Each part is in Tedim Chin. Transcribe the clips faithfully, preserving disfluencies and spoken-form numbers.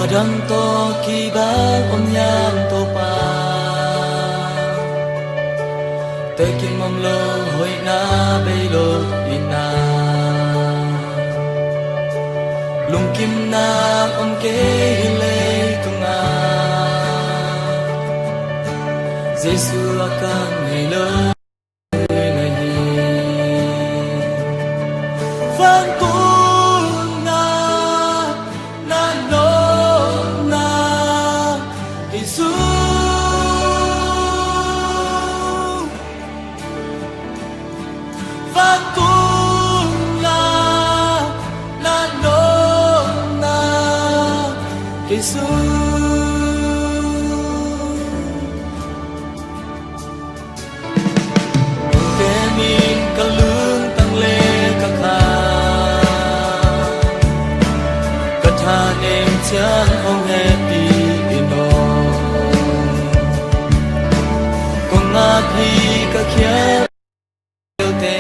Dang tawh kibang om hiam Topa? Tekim om lo hoihna bei lo itna, lungkimna om kei hi leitungah. Jesu a kan nei lo. Vantung na, na nopna Jesu. Vantung na, na nopna Jesu. Hong kem in ka lungtang le ka kha, ka thanem ciang hong hehpih in aw. Kong ngak hi ka khial te.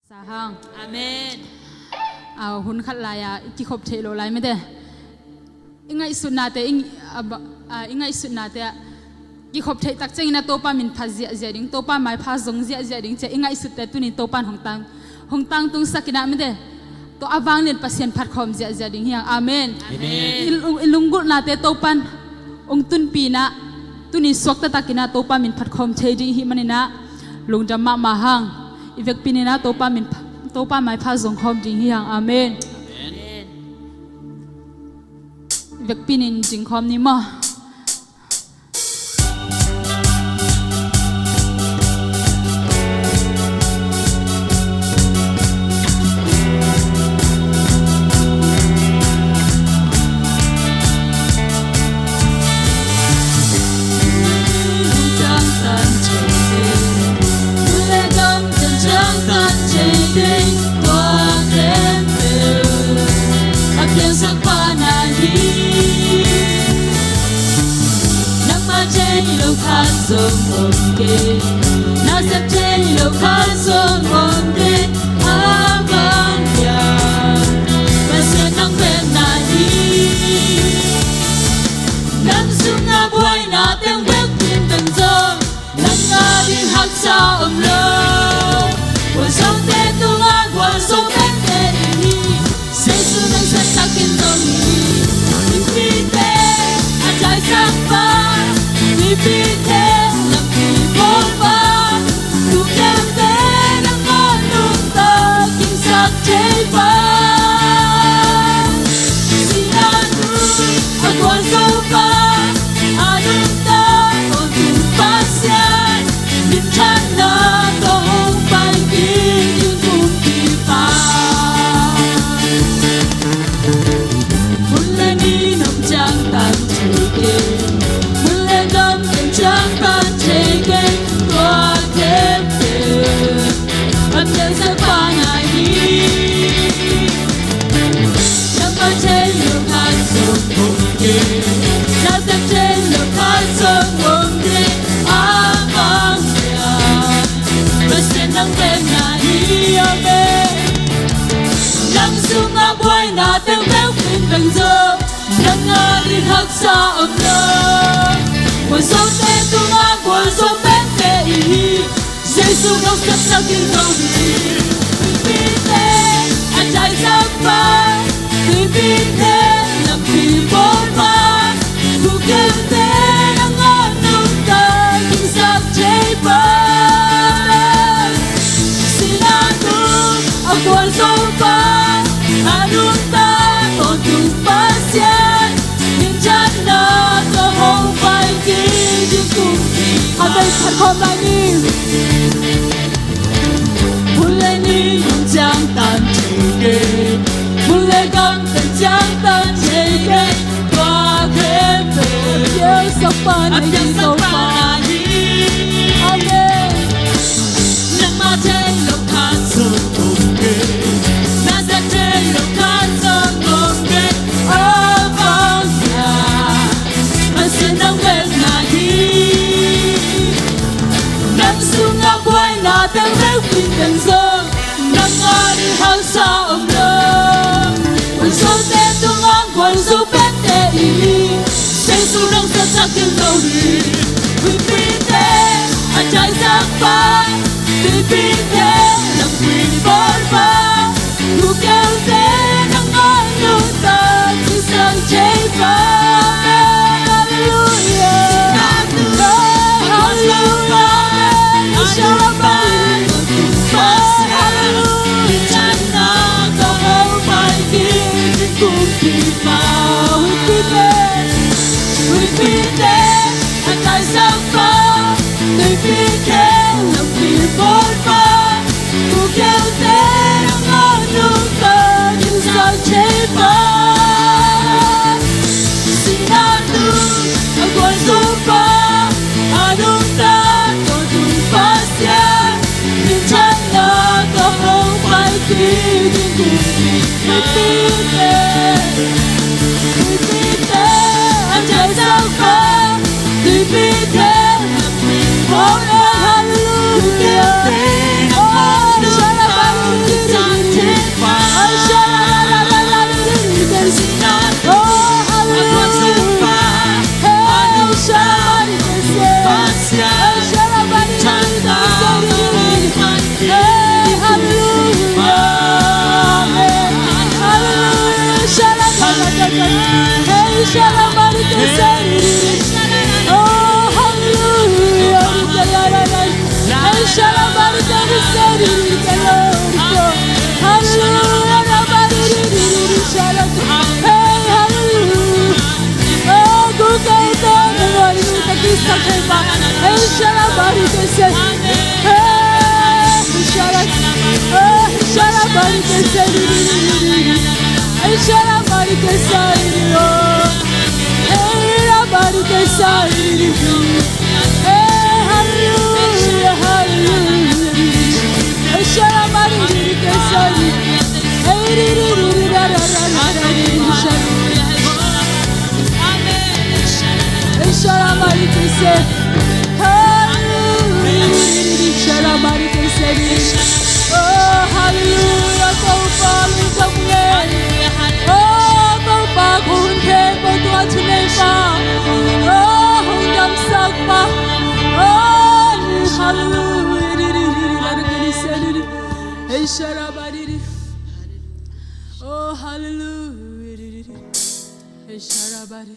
Sa hang. Amen. Au, hun khat lai-a i kikhop theih loh lai mete. I ngaihsutnate, i, a, ba, a, i ngaihsutnate ah kikhop theih tak ciangin ah Topa min phat ziahziah ding, Topa maipha zong ziahziah ding ci-a i ngaihsutte tunin Topa in hong tang, hong tangtungsak in ah mete. Tua a vanglian Pasian phatkhawm ziahziah ding hi hang. Amen. Amen. I, i lunggulhnate Topa in hong tunpih in ah, tunin suakta takin ah Topa min phatkhawm thei ding i hih manin ah lungdam mahmah hang. I vekpi-in ah Topa min pha-, Topa maipha zong khawm ding hi hang. Amen. Amen. I vekpi-in ding khawm ni maw. Nangmah thei lo khat zong om kei, na sep thei lo khat zong om kei, a bang hiam, Pasian nang pen na hi. Nang sungah buaina teng bek in bang zong, nang a ding haksa om lo. Gualzote tungah gualzo pente i hi. Jesu nang septakin zong hi. Tuipite a taisan pa, tuipite lampi bawl pa, tuukemte nangawn nungta kingsak thei pa. Sihna tung a gualzo pa, a nungta tawntung Pasian, minthanna tawh hong pai kik ding kumpipa. Mun le ni nong ciangtan thei kei, mun le gam teng ciangtan thei kei, tua khempeuh a piangsak pa na hi. Nangmah thei lo khat zong om kei, na sep thei lo khat zong om kei, a bang hiam, Pasian nang pen na hi. Amen. Nang sungah buaina teng bek in bang zong, nang a ding haksa om lo. Gualzote tungah gualzo pente i hi. Jesu nang septakin zong hi. Tuipite a taisan pa, tuipite lampi bawl pa, tuukemte nangawn nungta kingsak thei pa. Sihna tung a gualzo pa, a nungta tawntung Pasian, minthanna tawh hong pai kik ding kumpipa. A bei phat khawm lai ni. Mun le ni nong ciangtan thei kei, mun le gam teng ciangtan thei kei, tua khempeuh a piangsak pa na hi. Amen. Nangmah thei lo khat zong om kei, Teng bek Huipite zong nang a ding hausa om lo. Gualzote tungah gualzo pente i hi. Jesu nang sa sa kin zo hi. Huipite a taisak pa, Huipite lampi bawl pa, Gukeu te nang a nungta kisang thei pa. Halleluia. Halleluia. Halleluia. Halleluia. Huipite, Huipite a taisak pa, Huipite lampi bawl pa, Gukeu te nang a nungta kisang thei pa. Sihna tung a gualzo pa, a nungta Topa Pasian minthanna tawh hong pai kik in. Huipite, Huipite a taisak pa, Huipite. Oh, halleluia. Oh, shalabari. Oh, shalabari. Oh, halleluia. Hey, shalabari. Hey, shalabari. Hey, halleluia. Amen. Halleluia. Shalabari. Hey, shalabari. Oh, halleluia. Hey, shalabari. Hey, shalabari. Hey, halleluia. Oh, Gukeu te nang a nungta kisang thei pa. Hey, shalabari. Hey, shala-, hey, shalabari. Hey, shalabari. Oh, hey, shalabari. Hey, halleluia, halleluia. Hey, shalabari. Hey, shalabari. Hey, shalabari. Hey, shalabari. Oh, halleluia, Topa, lungdam ing. Oh, Topa, kong hun khempeuh tungah thuneipa. Oh, hong damsak pa. Oh, halleluia. Hey, shalabari. Oh, halleluia. Hey, shalabari.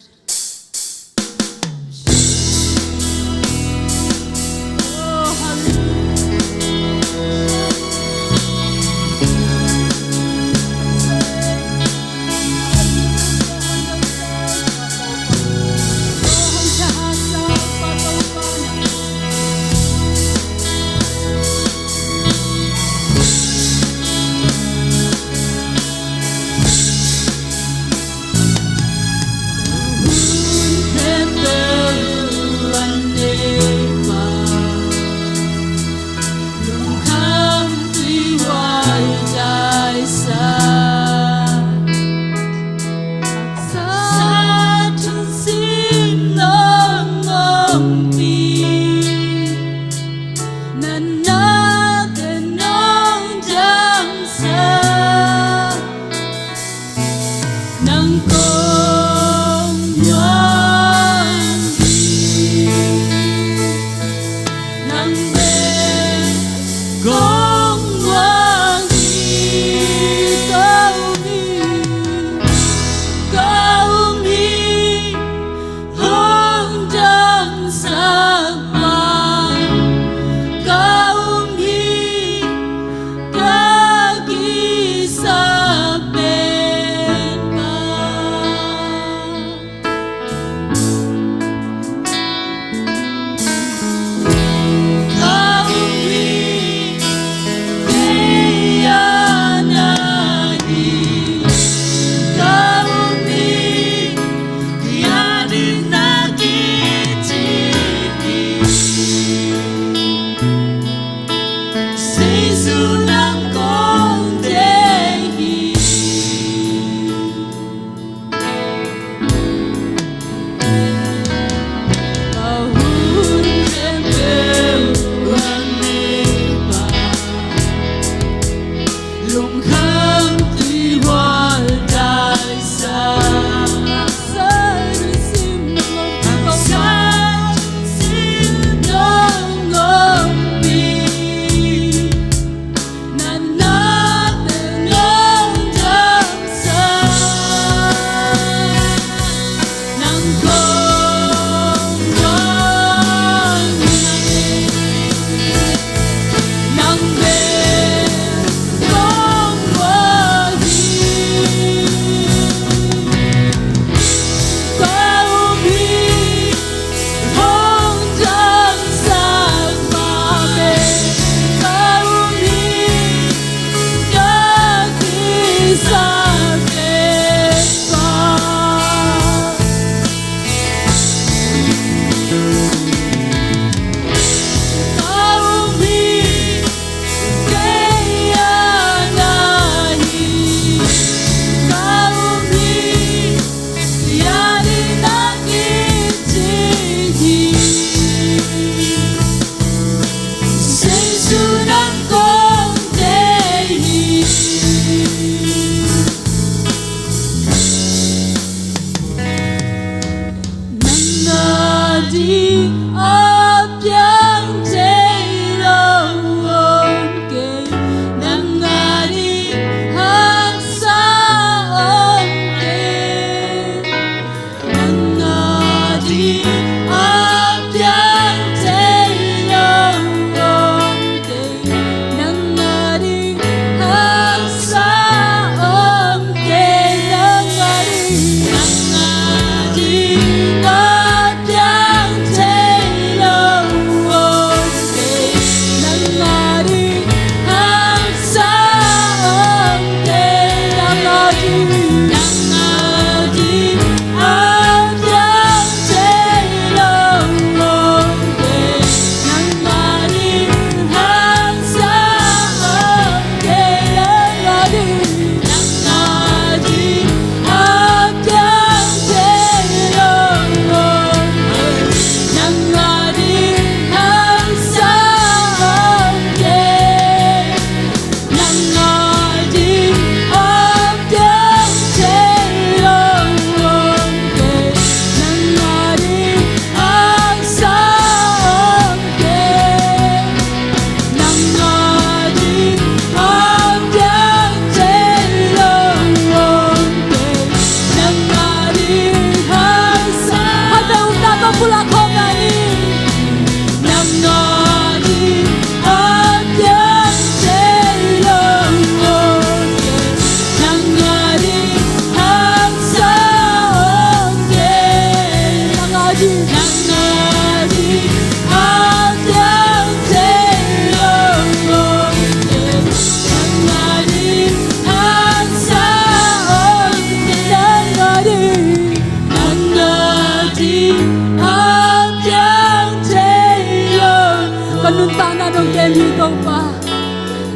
Nuntakna nong kem hi Topa.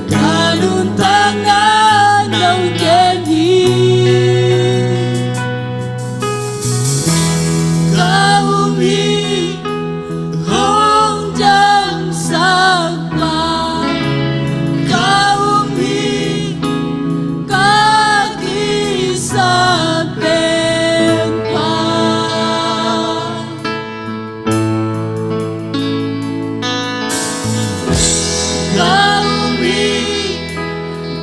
Ka nuntakna nong kem hi. Ka um hi hong damsak pa. Ka um hi ka kisap pen pa. Ka um hi,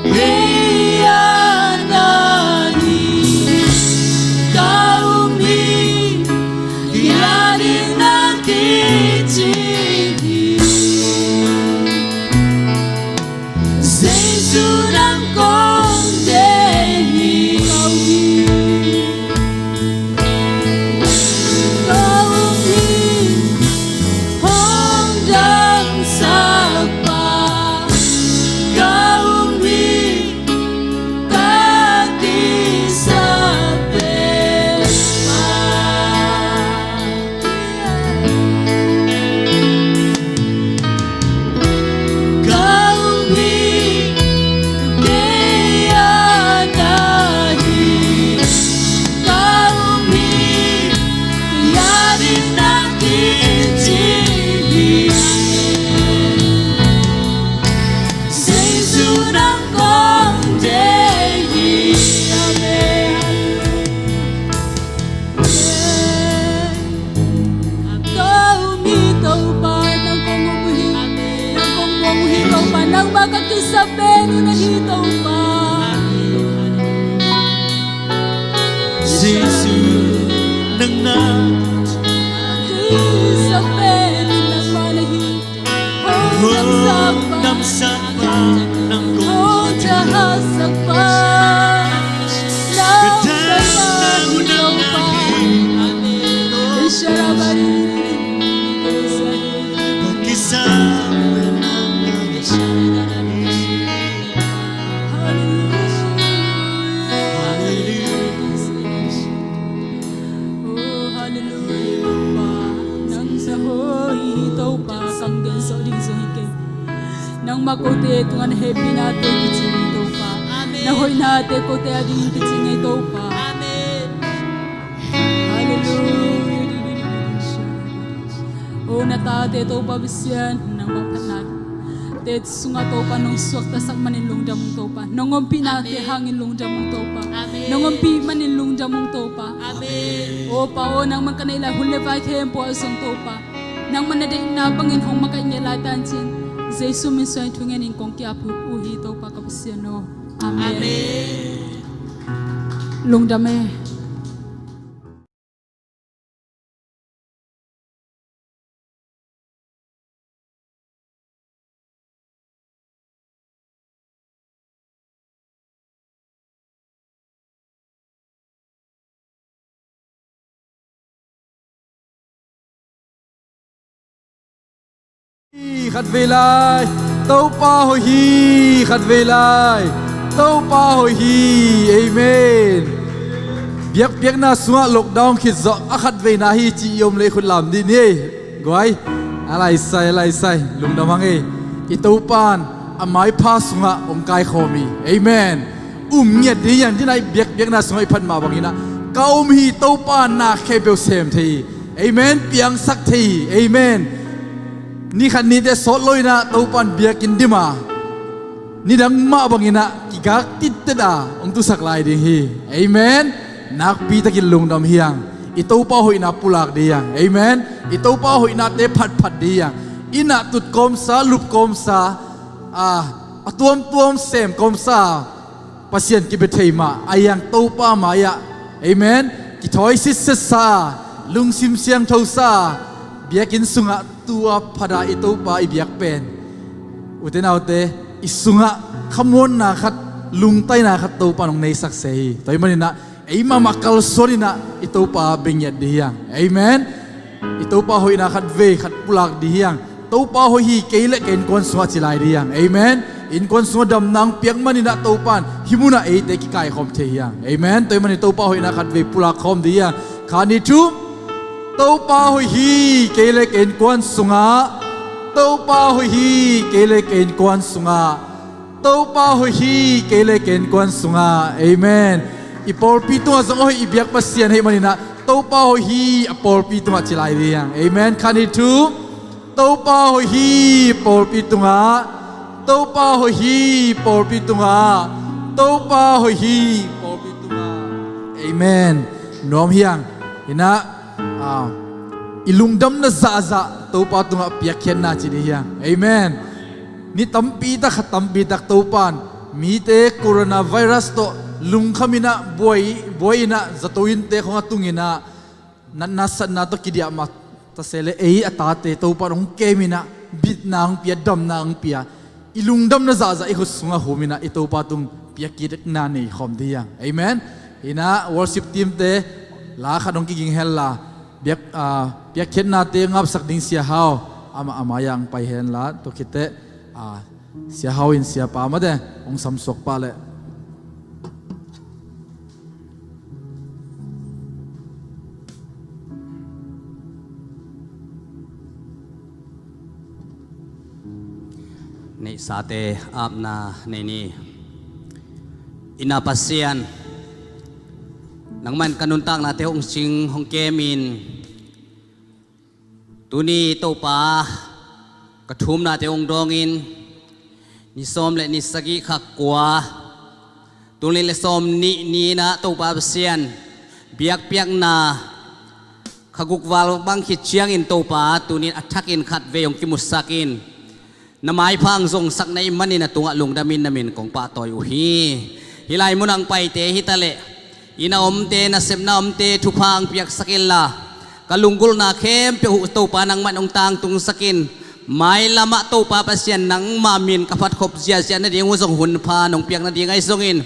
kei a na hi. Ka um hi, kei a ding na kici hi. Jesu nang kong deih hi. Ka um hi, ka um hi, hong damsak pa. Ka um hi, ka kisap pen pa. Ka um hi, kei a na hi. Ka um hi, kei a ding na kici hi. Jesu nang kong deih hi. Amen. Ka um hi Topa, nang kong um uh hi. Nang kong muang uh hi Topa, nangmah ka kisap pen uh na hi Topa. Jesu, nang na kisap pen nangmah na hi. Hong damsak pa, nang kong, hong damsak pa. Ka damna uh nang na hi. Ka kisap pen nang na hi. Hallelujah. Hallelujah. Oh, hallelujah, Topa. Nang na hoih hi Topa, kang gen zawh ding zong hi kei. Nangmah kote tungah na hehpihnate kicing hi Topa. Amen. Na hoihnate kote adingin kicing hi Topa. Amen. Hallelujah. Oh, na tate Topa Pasian, nangmah phatna te sungah Topa nong suaktasak manin lungdam ung Topa. Nong ompihna te hangin lungdam ung Topa. Amen. Nong ompih manin lungdam ung Topa. Amen. Aw Pa aw, nangman ka neih lai hun le vai khempeuh ah zong Topa, nangman na deihna bangin hong makaih ngei lai tancin Jesu min suangin thungenin kong ki-ap uh hi Topa ka Pasian aw. Amen. Amen. Lungdam e. Hi khatvei lai, Topa hoih hi, khatvei lai, Topa hoih hi. Amen. Biakpiakna sungah lockdown khit zawh a khatveina hi cih i om leh i khut lam dih ni. Guai, a laisai, a laisai, lungdam hang ei. I Topa in a maipha sungah hong kaikhawm hi. Amen. Um ngiat ding hi hang, ding a i biakpiakna sungah i phat mah bangin ah, ka um hi, Topa in na khempeuh sem thei hi. Amen. Piangsak thei hi. Amen. Ni khat ni teh sawt lo in ah Topa in biakinn dim a, nidang mah bangin ah kigak tittet a hong tusak lai ding hi. Amen. Nakpi takin lungdam hi hang. I Topa hoihna pulak ding hi hang. Amen. I Topa hoihnate phatphat ding hi hang. Inn ah tut kawmsa, lup kawmsa, a, a tuamtuam sem kawmsa Pasian kibia thei mah, ahi hang Topa mai-ah, amen, kithawi sitsetsa, lungsim siangthosa, biakinn sungah tu-a phat a i Topa i biak pen, ute naute, i sungah khamuanna khat, lungtaina khat Topa in hong neisak se hi. Tua ahih manin ah ei mahmah kalsuan in ah i Topa bia ngiat ding hi hang. Amen. I Topa hoihna khat vei khat pulak ding hi hang. Topa hoih hi, kei le ka innkuan sungah ci lai ding hi hang. Amen. Innkuan sungah damna hong piak manin ah Topa in hih munah eite kikaikhawm thei hi hang. Amen. Tua ahih manin Topa hoihna khat vei pulak khawm ding hi hang. Khat, nih, thum. Topa hoih hi, kei le ka innkuan sungah Topa hoih hi, kei le kei innkuan sungah. Topa hoih hi, kei le kei innkuan sungah. Amen. I pawlpi tungah zong a hoih i biak Pasian ahih manin ah, Topa hoih hi, a pawlpi tungah ci lai ding hi hang. Amen. Khan hi thu. Topa hoih hi, pawlpi tungah. Topa hoih hi, pawlpi tungah. Topa hoih hi, pawlpi tungah. Amen. Nuam hi hang. Hi nah, ah, i lungdamna zahzah Topa tungah piakkhiatna ci ding hi hang. Amen. Ni tampi tak, kha tampi tak Topa in mite coronavirus tawh lungkham in ah, buai, buai in ah, zato innte khawng a tung in ah, natna satna tawh kidiah mah ta se leh, ei a tate Topa in hong kem in ah, bitna hong pia, damna hong pia. I lungdamna zahzah i khut sungah hum in ah, i Topa tung piakkikna nei khawm ding hi hang. Amen. Hi nah, worship team te la khat hong kiging hen la, biak, ah, piakkhiatnate ngapsak ding Sia Hau, amah a mai-ah hong pai hen la, tua khit teh, ah, Sia Hau in Siapa mate hong samsuak pah leh. Neihsate apna nei ni. I na Pasian, nangmah in ka nuntaknate hong cing hong kem in, tuni Topa, ka thumnate hong dawng in, ni sawm le ni sagih kha kua, tul nih le sawm nih ni-in ah Topa Pasian, biakpiakna kha guk val bang khit ciangin Topa, tuni-in a thakin khatvei hong kimusak in, na maipha hong zongsak na hih manin a tungah lungdam in na min kong pahtawi uh hi. Hih lai munah hong paite hi ta leh, inn a omte, nasepna omte thupha hong piaksak inla, ka lunggulhna khempeuh uh Topa nangmah in hong tangtungsak in, mailamah Topa Pasian nangmah min ka phatkhop ziahziah nading uh zong hunpha nong piak nading ahi zongin,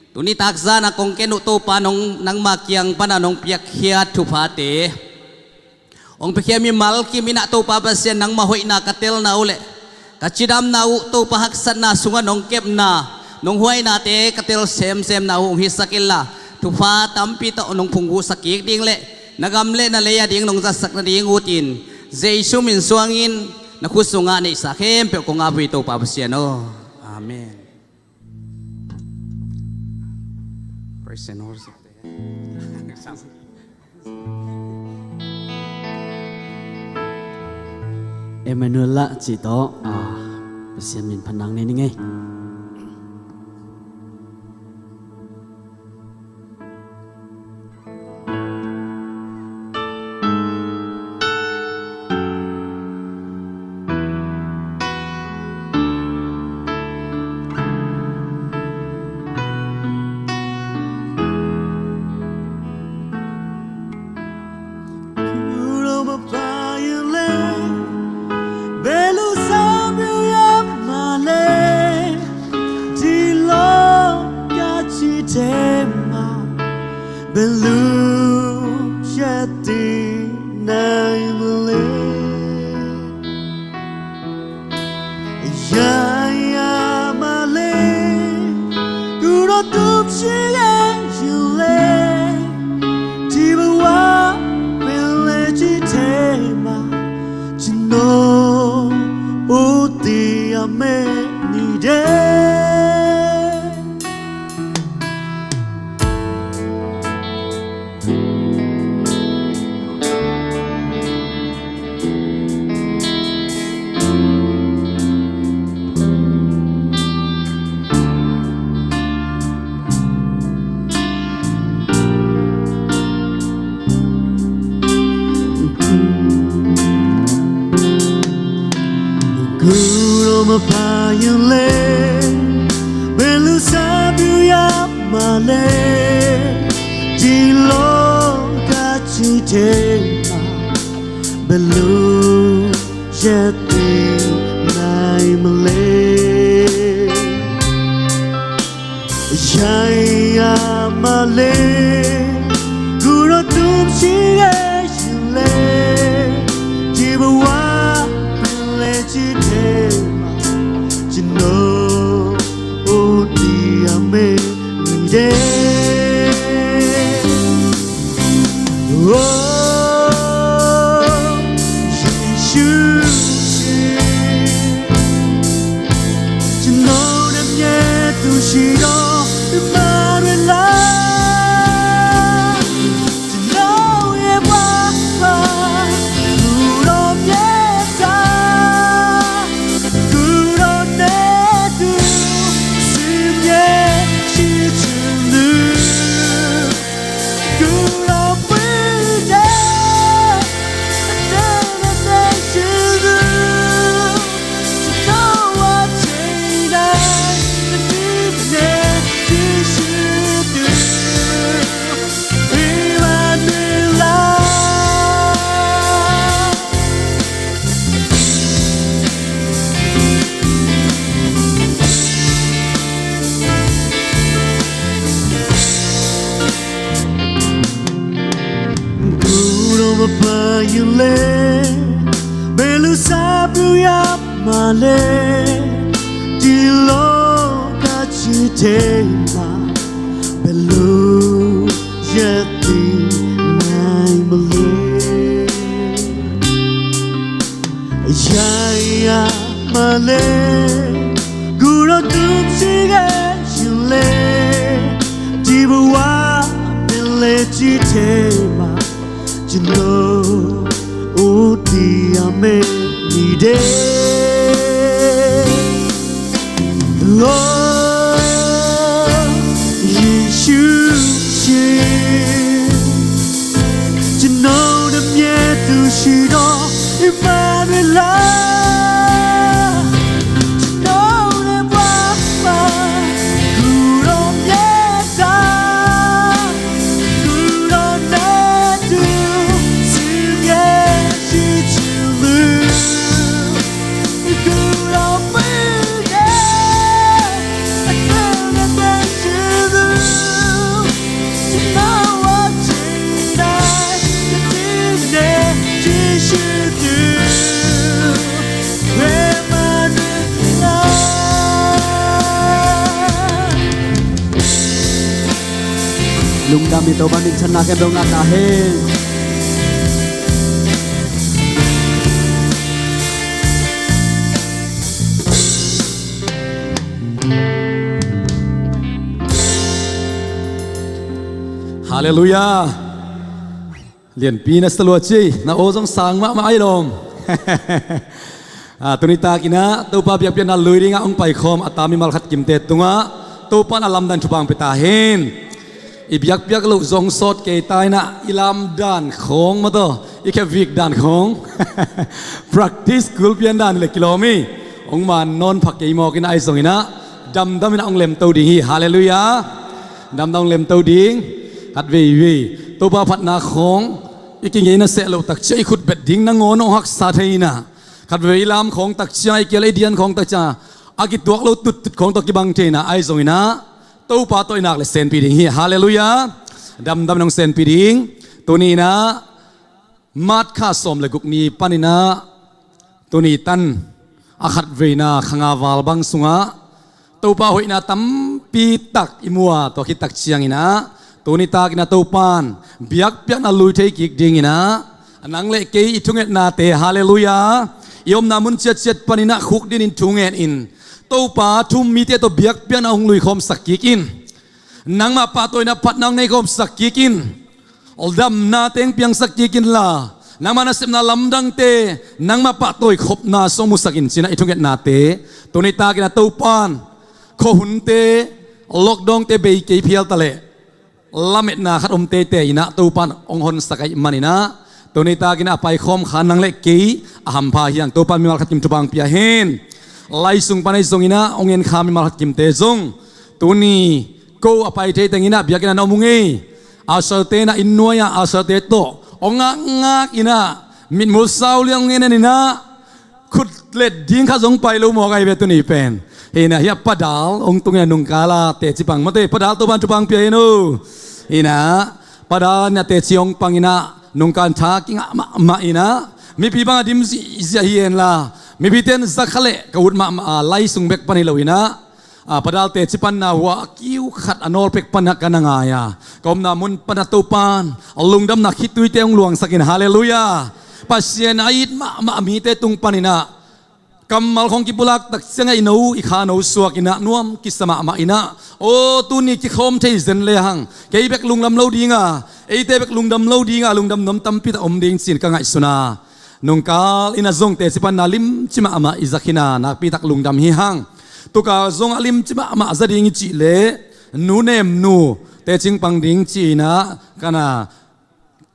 tuni takzan a kong ken uh Topa nong, nangmah kiang pana nong piakkhiat thuphate hong piakhia mimal kim in ah Topa Pasian nangmah hoihna ka telna uh leh ka cidamna uh Topa haksatna sungah nong kepna, nong huainate ka tel semsemna uh hong hisak inla, thupha tampi tawh nong phungvuhsak kik ding leh na gam le na lei a ding nong zatsak nading utin, Jesu min suangin na khut sungah neihsa khempeuh kong ap uh hi Topa Pasian aw. Amen. Praise and worship. Emmanuel lah cih tawh, ah, Pasian min phatna nei ning ei. Kuno mapayun le, belu sabu yap male, tilo kachite ma, belu yati nai male. Yaya male, guro tum sige chile, dibuwa bele chitema, chilo uti ame nide. Lord Jesus, you know the mietu shido Emmanuel. You know the papa, you know the Lungdam i Topa minthanna khempeuh ngah ta hen. Halleluiah. Lianpi na salua ci, na aw zong sang mahmah ai lawm. Ah, tuni takinah Topa biakpiakna lui dingah hong paikhawm a ta mimal khat kimte tungah Topa in a lamdang thupha hong pia ta hen. I biakpiak loh zong sawt kei ta inah i lamdan khawng mataw, i khe vik dan khawng practice kulpian dan le kilawm hi. Hong man nawn pha kei mawk inah ai zong inah damdam inah hong lemto ding hi. Halleluiah. Damdam hong lemto ding. Khat veivei Topa phatna khawng i kingei na seh loh takcia i khut bet ding nangawn hong haksa thei inah khat veivei i lam khawng takcia i kial i dian khawng takcia a kituak lo tuttut khawng tawh kibang thei inah ai zong inah Topa tawh i nak le senpi ding hi. Halleluiah. Damdam nong senpi ding. Tuni inah March kha sawm le guk ni paninah tuni tan a khat veina khanga val bang sungah Topa hoihna tampi tak i mua, tua khit tak cianginah tuni takinah Topan biakpiakna lui thei kik dinginah nang le kei i thungetnate, halleluiah, i omna mun ciatciat paninah khukdinin thungetin Topa thu-um mite tawh biakpiakna hong luikhawmsak kik in. Nangmah pahtawina phatna hong neikhawmsak kik in. Damna teng piangsak kik inla nangmah nasepna lamdangte, nangmah pahtawi khopna sung musak in cinah i thungetnate tuni takinah Topan khuahunte, lockdownte bei kei phial taleh lametna khat om teitei inah Topan hong honsak ahih maninah tuni takinah a paikhawm kha nang le kei a hampha hiang. Topan mimal khat kim thupha hong pia hen. Lai sung pan ahi zonginah hong en kha mimal khat kimte zong tuni ko a pai thei tenginah biakinn ah na om ung ei. Usher-te inah inn nuai-ah usher-te tawh hong ngakngak inah mitmual sau liang hong en en inah khut let ding khat zong pai lo mawk ahi ve tuni pen. Hinah hiah Pa Dal hong tung inah nungkala teci pang mate, Pa Dal Topan thupha hong pia hen uh. Hinah Pa Dal inah teci hong pang inah nungkan tha kingah mahmah inah mipi bangah dim zihziah hi henla mipite in zakha leh ka ut mahmah a, lai sung bek pan hi lo inah Ah, Pa Dal teci panna hua a kiu khat a nawl pek panah ka na ngai a, ka omna mun panah Topan a lungdamna khitui te hong luangsak in, halleluiah. Pasian a it mahmah mite tung paninah Kammal khawng kipulak tak ciangah i no, i kha no suak inah nuam kisa mahmah inah, aw, tuni kikhawm thei zen lehang kei bek lungdam lo dinga, eite bek lungdam lo dinga, lungdam nuam tampi tak om ding ci-in ka ngaihsun a, nungkal inah zong teci panna limci mahmah i za khin a, nakpi tak lungdam hi hang. Tukal zong a limci mahmah za ding i cih leh, nu Nemnu teci pang ding ci-inah, ka na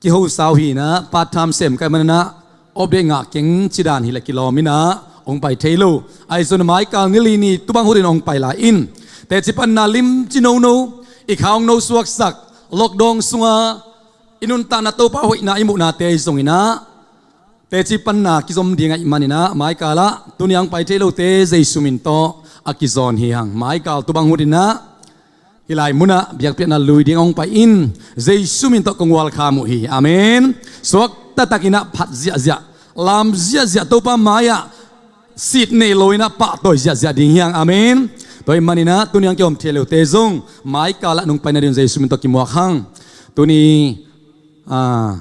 kiho sau hi inah, part time sem ka hih man inah, off day ngah keng ci dan hi leh kilawm inah hong pai thei lo. Ahi zong maikal ni li ni tu bang hutin hong pai lai in, teci panna limci nono, i kha hong no suaksak, lockdown sunga i nuntakna Topa hoihna i muhnate ahi zong inah, teci panna kizom ding ahih man inah, maikal ah tuni a hong pai thei lote Jesu min tawh a kizawn hi hang. Maikal tu bang hut inah, hih lai munah biakpiakna lui ding hong pai in, Jesu min tawh kong welcome uh hi. Amen. Suakta tak inah phat ziahziah, lam ziahziah Topa mai-ah sit nei lo inah pahtawi ziahziah ding hi hang. Amen. Tua ahih man inah tuni a hong kihawm thei lote zong maikal ah nong pai nading Jesu min tawh kimuak hang. Tuni, ah,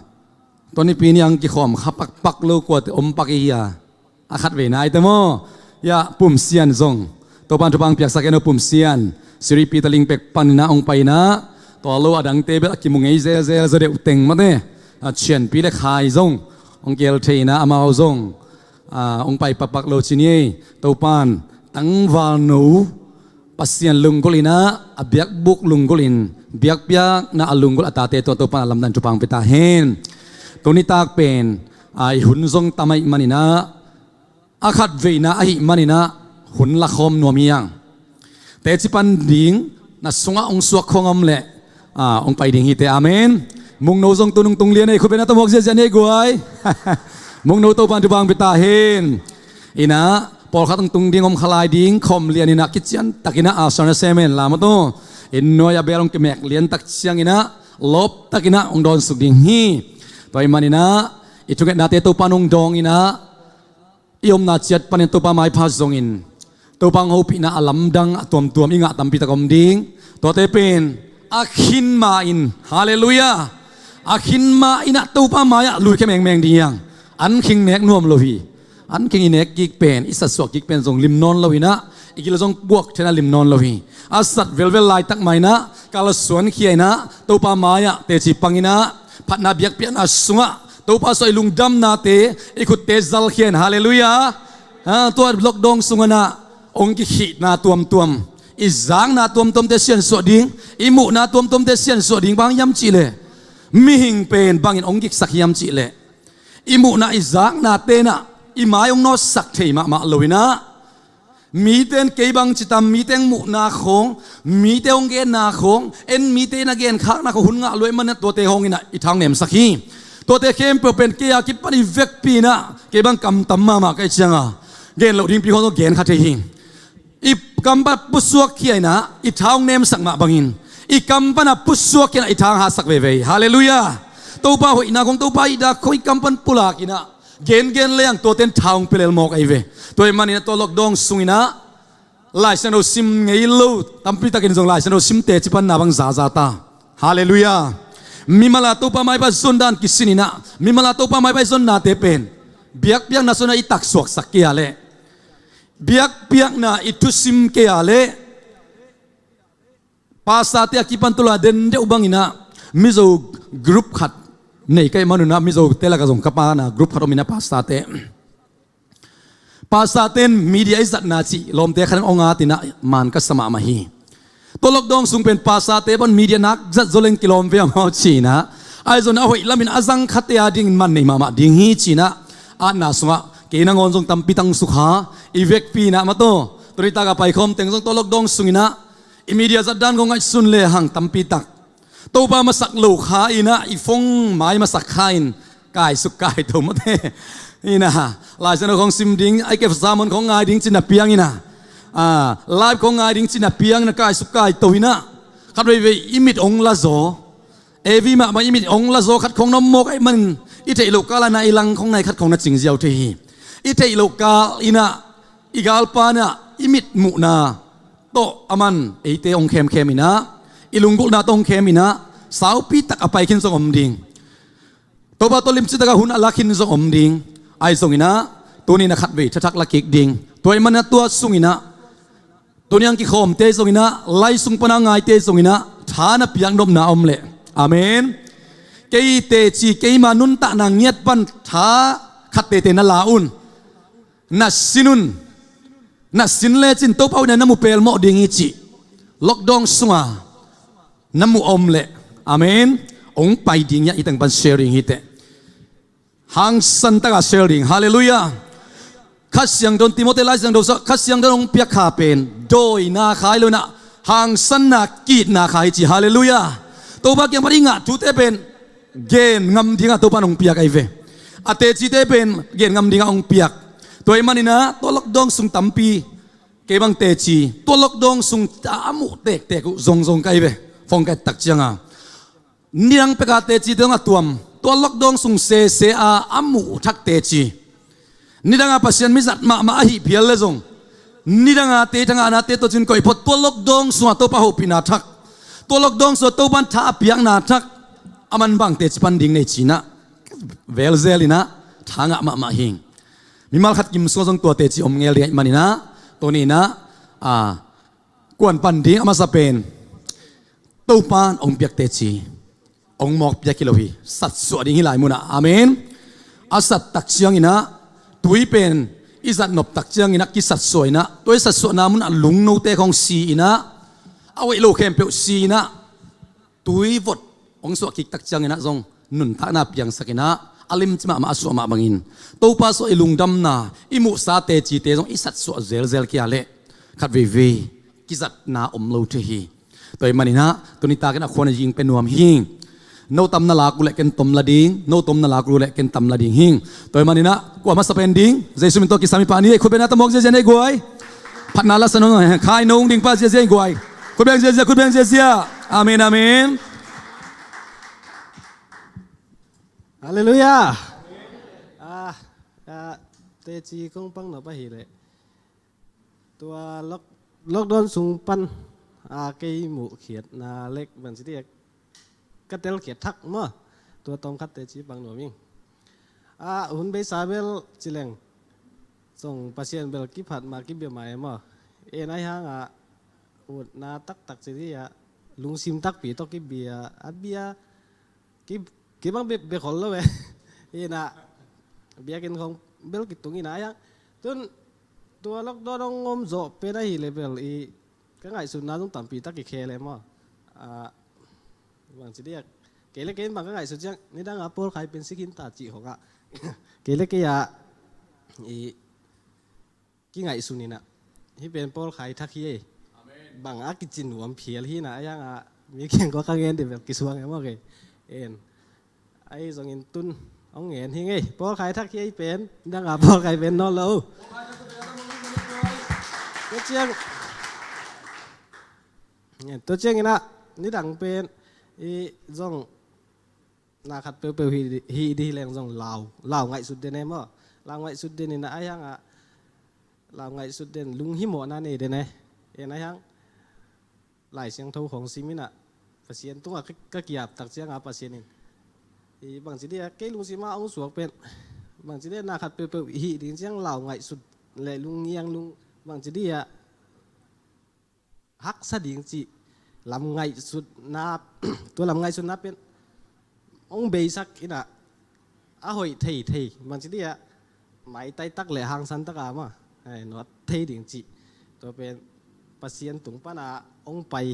tuni pi ni a hong kikhawm kha pakpak lo kuate om pak i hi a, a khat vei nai te maw? Hiah Pum Sian zong Topa'n thupha hong piaksak hen aw, Pum Sian. Sri Peter Ling pek pan inah hong pai inah, tua lo a dangte bel a kimu ngei zelzel zaw deuh teng mate. A, Chianpi le Khai zong hong kihel thei inah, amau zong, a, hong pai pakpak lo ci ni ei. Topa'n tangvalno Pasian lunggulh inah, a biakbuk lunggulh in, biakpiakna a lunggulh a tate tungah Topa'n a lamdang thupha hong pia ta hen. Tuni tak pen, a, i hun zong tam ahih man inah, a khat veina ahih man inah hun lakhawm nuam hi hang. Teci pan ding na sungah hong suak khawng om leh, a, hong pai ding hi te. Amen. Mungno zong tu nung tung lian ei, khut beng na tawh muak ziahziah ni ei guai. Mungno Topa'n thupha hong pia ta hen. Inah pawlkhat hong tung ding om kha lai ding, khawm lian inah kician tak inah a sana semen lam aw tu. Inn nuai a bel hong kimek lian tak ciang inah lawp tak inah hong dawnsuk ding hi. Tua ahih man inah i thungetnate Topa'n hong dawng inah, i omna ciat panin Topa maipha zongin Topa hong hopihna a lamdang a tuamtuam i ngah tampi tak om ding. Tuate pen a khin ma-in, halleluiah, a khin ma inah Topa mai-ah luikhia mengmeng ding hi hang. An khing nek nuam lo hi. An khing i nek kik pen, i satsuah kik pen zong lim nawn lo inah, i gil zong buak thei inah lim nawn lo hi. A sat velvel laitak ma inah kalsuankhia inah Topa mai-ah teci pang inah, phatna biakpiakna sungah Topa sungah i lungdamnate, i khutte zalkhia in, halleluiah. Ha, tua lockdown sungah inah hong kikhihna tuamtuam, i zakna tuamtuamte siansuah ding, i muhna tuamtuamte siansuah ding. Bang hiam cih leh, mihing pen bangin hong giksak hiam cih leh, i muhna i zaknate inah i mai hong nawtsak thei mahmah lo inah, mite in kei bang ci tam, mite hong muhna khawng, mite hong genna khawng, en mite in a genkhakna khawng hun ngah lua ahih man inah tuate hong inah i tha hong nemsak hi. Tuate khempeuh pen kei a kipan i vekpi inah kei bang kam tam mahmah ka hih cianga gen loh dingpi khawng zong gen kha thei hi. I kam pan pusuakkhia inah i tha hong nemsak mah bangin, i kam pan a pusuakkhia inah i tha hong hatsak veve hi. Halleluiah. Topa hoihna khawng, Topa i dak khawng i kam pan pulak inah gengen lehang tuate in tha hong pia lel mawk ahi ve. Tua ahih man inah tua lockdown sung inah Lai Siangtho sim ngei lo tampi takin zong Lai Siangtho sim teci panna bang zaza ta. Halleluiah. Mimal a Topa maipha zon dan kisin inah, mimal a Topa maipha i zonnate pen biakpiakna sungah i taksuaksak kei a leh, biakpiakna i thusim kei a leh, pastorte a kipan tua lai den deuh bang inah Mizo group khat nei ka hih man un ah, Mizote lakah zong ka pana group khat om inah, pastorte, pastorte in media i zatna cih lawmte khat in hong at inah man ka sa mahmah hi. Tua lockdown sung pen pastorte bang media nak zat zaw leng kilawm ve a maw ci inah, ahi zong a hoih lamin a zang khate a dingin man nei mahmah ding hi ci inah, atna sungah kei nangawn zong tampi tak hong sukha, i vekpi inah mataw, tuni tak a paikhawm teng zong tua lockdown sung inah i media zat dan khawng ngaihsun lehang tampi tak Topa masak lo kha inah, i phone mai masak kha in kaisuk kaito mate. Inah Lai Siangtho khawng sim ding, a i kep sermon khawng ngai ding ci-in a piang inah, a, live khawng ngai ding ci-in a piang inah kaisuk kaito inah, khat veivei i mit hong la zaw, A V mahmah i mit hong la zaw, khat khawng na om mawk ahih manin i theih loh kal ah na i lang khawng nai, khat khawng na cing ziau thei hi. I theih loh kal inah i galpa inah i mit muhna tawh aman eite hong khemkhem inah, i lunggulhna tawh hong khem inah, saupi tak a pai khin zong om ding. Topa tawh limci tak a hun a la khin zong om ding. Ahi zong inah Tuni-in ah khatvei thathak la kik ding. Tua ahih manin ah tua sungin ah, tuni-in ah kikhawmte zongin ah, lai sung pan a ngaite zongin ah, tha na piak nopna om leh, amen, kei teci, keima nuntakna ngiat pan tha khat teitei na la un. Na sin un. Na sin lecin Topa hoihna na mu pelmawh ding hi cih lockdown sunga na mu om leh, amen, hong pai ding hi a, hih teng pan share ding hi teh. Hangsan taka share ding. Halleluiah. Kha Siangtho in, Timoti Lai Siangtho sungah Kha Siangtho in hong piak kha pen dawina kha hi lo-in ah, hangsanna, ki-itna kha hi ci. Halleluiah. Topa kiang pan i ngah thute pen gen ngam dingah Topa in hong piak ahi ve. A tecite pen gen ngam dingah hong piak. Tua ahih manin ah tua lockdown sung tampi, kei bang teci, tua lockdown sung a muh tektek uh zongzong ka hi ve. Phone ka et tak ciangin, nidang peka tecite zong a tuam, tua lockdown sung sese a a muh thak teci. Nidang a Pasian mi zat mahmah ahih phial leh zong, nidang a teci, tha ngahnate tawh cin koih phot, tua lockdown sungah Topa hopihna thak, tua lockdown sungah Topa in tha a piakna thak, a man bang teci pan ding nei ci-in ah, velzel-in ah tha ngah mahmah hi. Mimal khat kim sungah zong tua teci om ngel ding ahih manin ah, tuni-in ah, a, kua'n pan ding? A masa pen Topa in hong piak teci, hong mawk piak hi lo hi, satsuah ding hi lai munah. Amen. A sat tak ciangin ah, tui pen i zat nop tak ciangin ah kisatsuah in ah, tua i satsuahna munah lungnote khawng si-in ah, a hoih lo khempeuh si-in ah, tui vot hong suah kik tak ciangin ah zong nuntakna piangsak in ah, a limci mahmah a suah mah bangin, Topa sungah i lungdamna, i muhsa tecite zong i satsuah zelzel kei a leh, khat veivei kizatna om lo thei hi. Tua ahih manin ah tuni takin a khuan a ying pia nuam hi. No tam na lak uh leh ken tom la ding, no tom na lak uh leh ken tam la ding hi. Tua ahih manin ah kua masa pen ding? Jesu min tawh kisam hi pah ni. Khut beng na ta mawk ziazia nei guai. Phatna la sa nong khai nong ding pah ziazia hi guai. Khut beng ziazia, khut beng ziazia. Amen, amen. Halleluiah. Ah, ah, teci kong pang nop ahih leh, tua lock-, lockdown sung pan, ah, kei muhkhiatna leh bangci ding, ka telkhiat thak maw. Tua tawmkhat teci pang nuam ing. Ah, hun beisa bel ci leng zong Pasian bel kiphat mah, kibia mah e maw. En, ahih hangin ah utna taktak ci ding a, lungsim takpi tawh kibia, a bia, ki, kibang bia, bia khol lo e. Hi-in ah, biakinn khawng bel kitung in ah, ahih hang tun tua lockdown hong om zawh pen ahih leh bel i, ka ngaihsutna zong tampi tak kikhel e maw. Ah, bangci ding a, kei leh kei in bang ka ngaihsut ciang, nidang a pawlkhai pen si khin ta cih khawng ah, kei leh kei a, i, kingaihsun in ah, hih pen pawlkhai thak hi ei. Amen. Bang a kici nuam phial hi-in ah, ahih hang ah mi kiang kua ka ngen ding bel kisuang e maw kei. En. Ahi zongin tun hong ngen hi ing ei. Pawlkhai thak hi ei pen, nidang a pawlkhai pen nawn lo. Tua ciang, tua ciangin ah, nidang pen i zong na khat peuhpeuh hih, hih ding hi leng zong lau, lau ngaihsut den e maw. Lau ngaihsut den in ah, ahih hang ah, lau ngaihsut den, lunghimawhna nei den e. En, ahih hang Lai Siangtho khawng sim in ah, Pasian tungah ka, ka ki-ap tak ciang ah Pasian in, i, bangci ding a, kei lungsim ah hong suak pen, bangci ding a, na khat peuhpeuh hih ding ciang lau ngaihsut leh lungngiang lung, bangci ding a, haksa ding cih lam ngaihsutna, tua lam ngaihsutna pen hong beisak in ah, a hoih theithei, bangci ding a, maitai tak leh hangsan tak a maw, ai, nuat thei ding cih, tua pen Pasian tung pan a hong pai,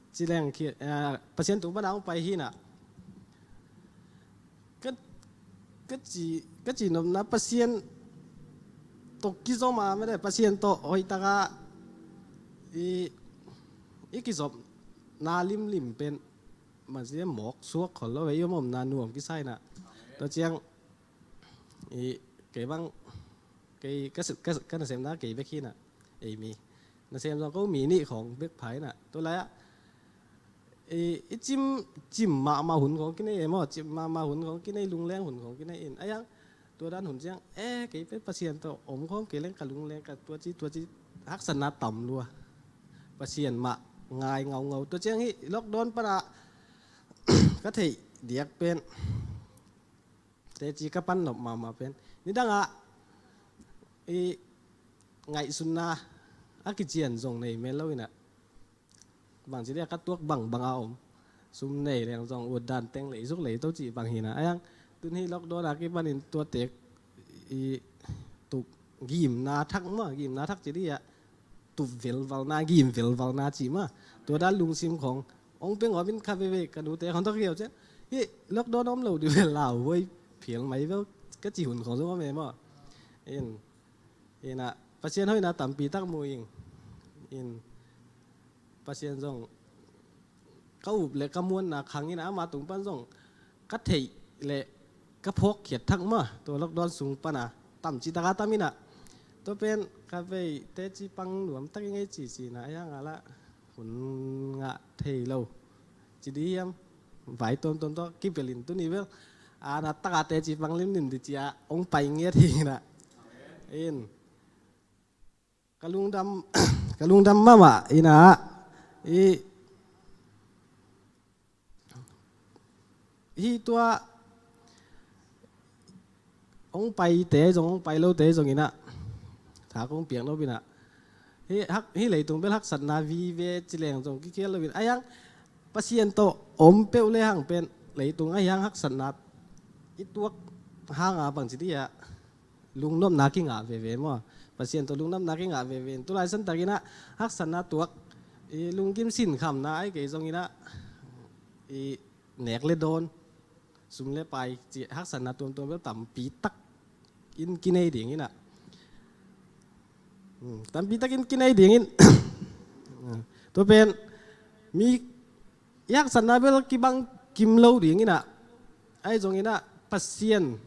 ci leng khi, eh, Pasian tung pan a hong pai hi-in ah, ka, ka ci, ka ci nopna Pasian tawh kizom a, mede Pasian tawh hoih tak a i, i kizopna limlim pen, bangci ding a, mawk suak khol lo ve, i om omna nuam kisa in ah. Tua ciang i, kei bang, kei ka, ka, ka nasepna kei bek hi-in ah, ei mi nasem zong ko mi nih khawng bek pha in ah, tua lai ah i, i cim, cim mahmah hun khawng kinei e maw, cim mahmah hun khawng kinei, lungleng hun khawng kinei in, ahih hang tua dan hun ciang, eh, kei pen Pasian tawh om khawm kei leng, ka lungleng, ka tua ci, tua ci, haksatna tam lua. Pasian mah ngai ngaungau. Tua ciang hih lockdown pan a ka theih diak pen, teci ka pan nop mahmah pen, nidang a i ngaihsutna a kician zong nei mel lo inah, bangci dia ka tuak bangbang a om, sum nei leng zong ut dan teng leisuk leito cih bang hinah. Ayang tun hi lockdown a kipanin tua tek i tuk gimna thak mah, gimna thak ci dia tup velvalna, gim velvalna cih mah. Tua dan lungsim khong ong peng om in kha veve ka nute khong tawh kiau cian, hi lockdown om lo di ve lau huai phial mai veu ka ci hun khong zong om e maw. In inah Pasian hoihna tampi tak mu ing. In Pasian zong ka up le ka muanna khang inah ama tung pan zong ka theih le ka phawkkhiat thak mah tua lockdown sung pana tamci taka tam inah. Tua pen ka vei teci pang nuam tak i ngei cici inah a hiang a lah hun ngah thei lo ci di hiam? Vai tuamtuam tawh kipelin tuni bel ana taka teci pang limlim di cia ong pai ngiat hi inah. In ka lungdam ka lungdam mahmah inah i hi tua ong paite zong ong pai lote zong inah tha kong piak nop inah hi hak hi leitung bel haksatna vive ci leng zong kikhial lo in a hiang Pasian tawh om peuh le hang pen leitung a hiang haksatna i tuak hanga bangci dia lungnopna kingah veve maw? Pasian tawh lungnopna kingah veve in tulai santak inah haksatna tuak i lunggim sinkhamna ai kei zong inah i nek le dawn sum le pai ci haksatna tuamtuam bel tampi tak in kinei ding inah. Hmm, tampi tak in kinei ding in tua pen mi i haksatna bel kibang kim lo ding inah. Ai zong inah Pasian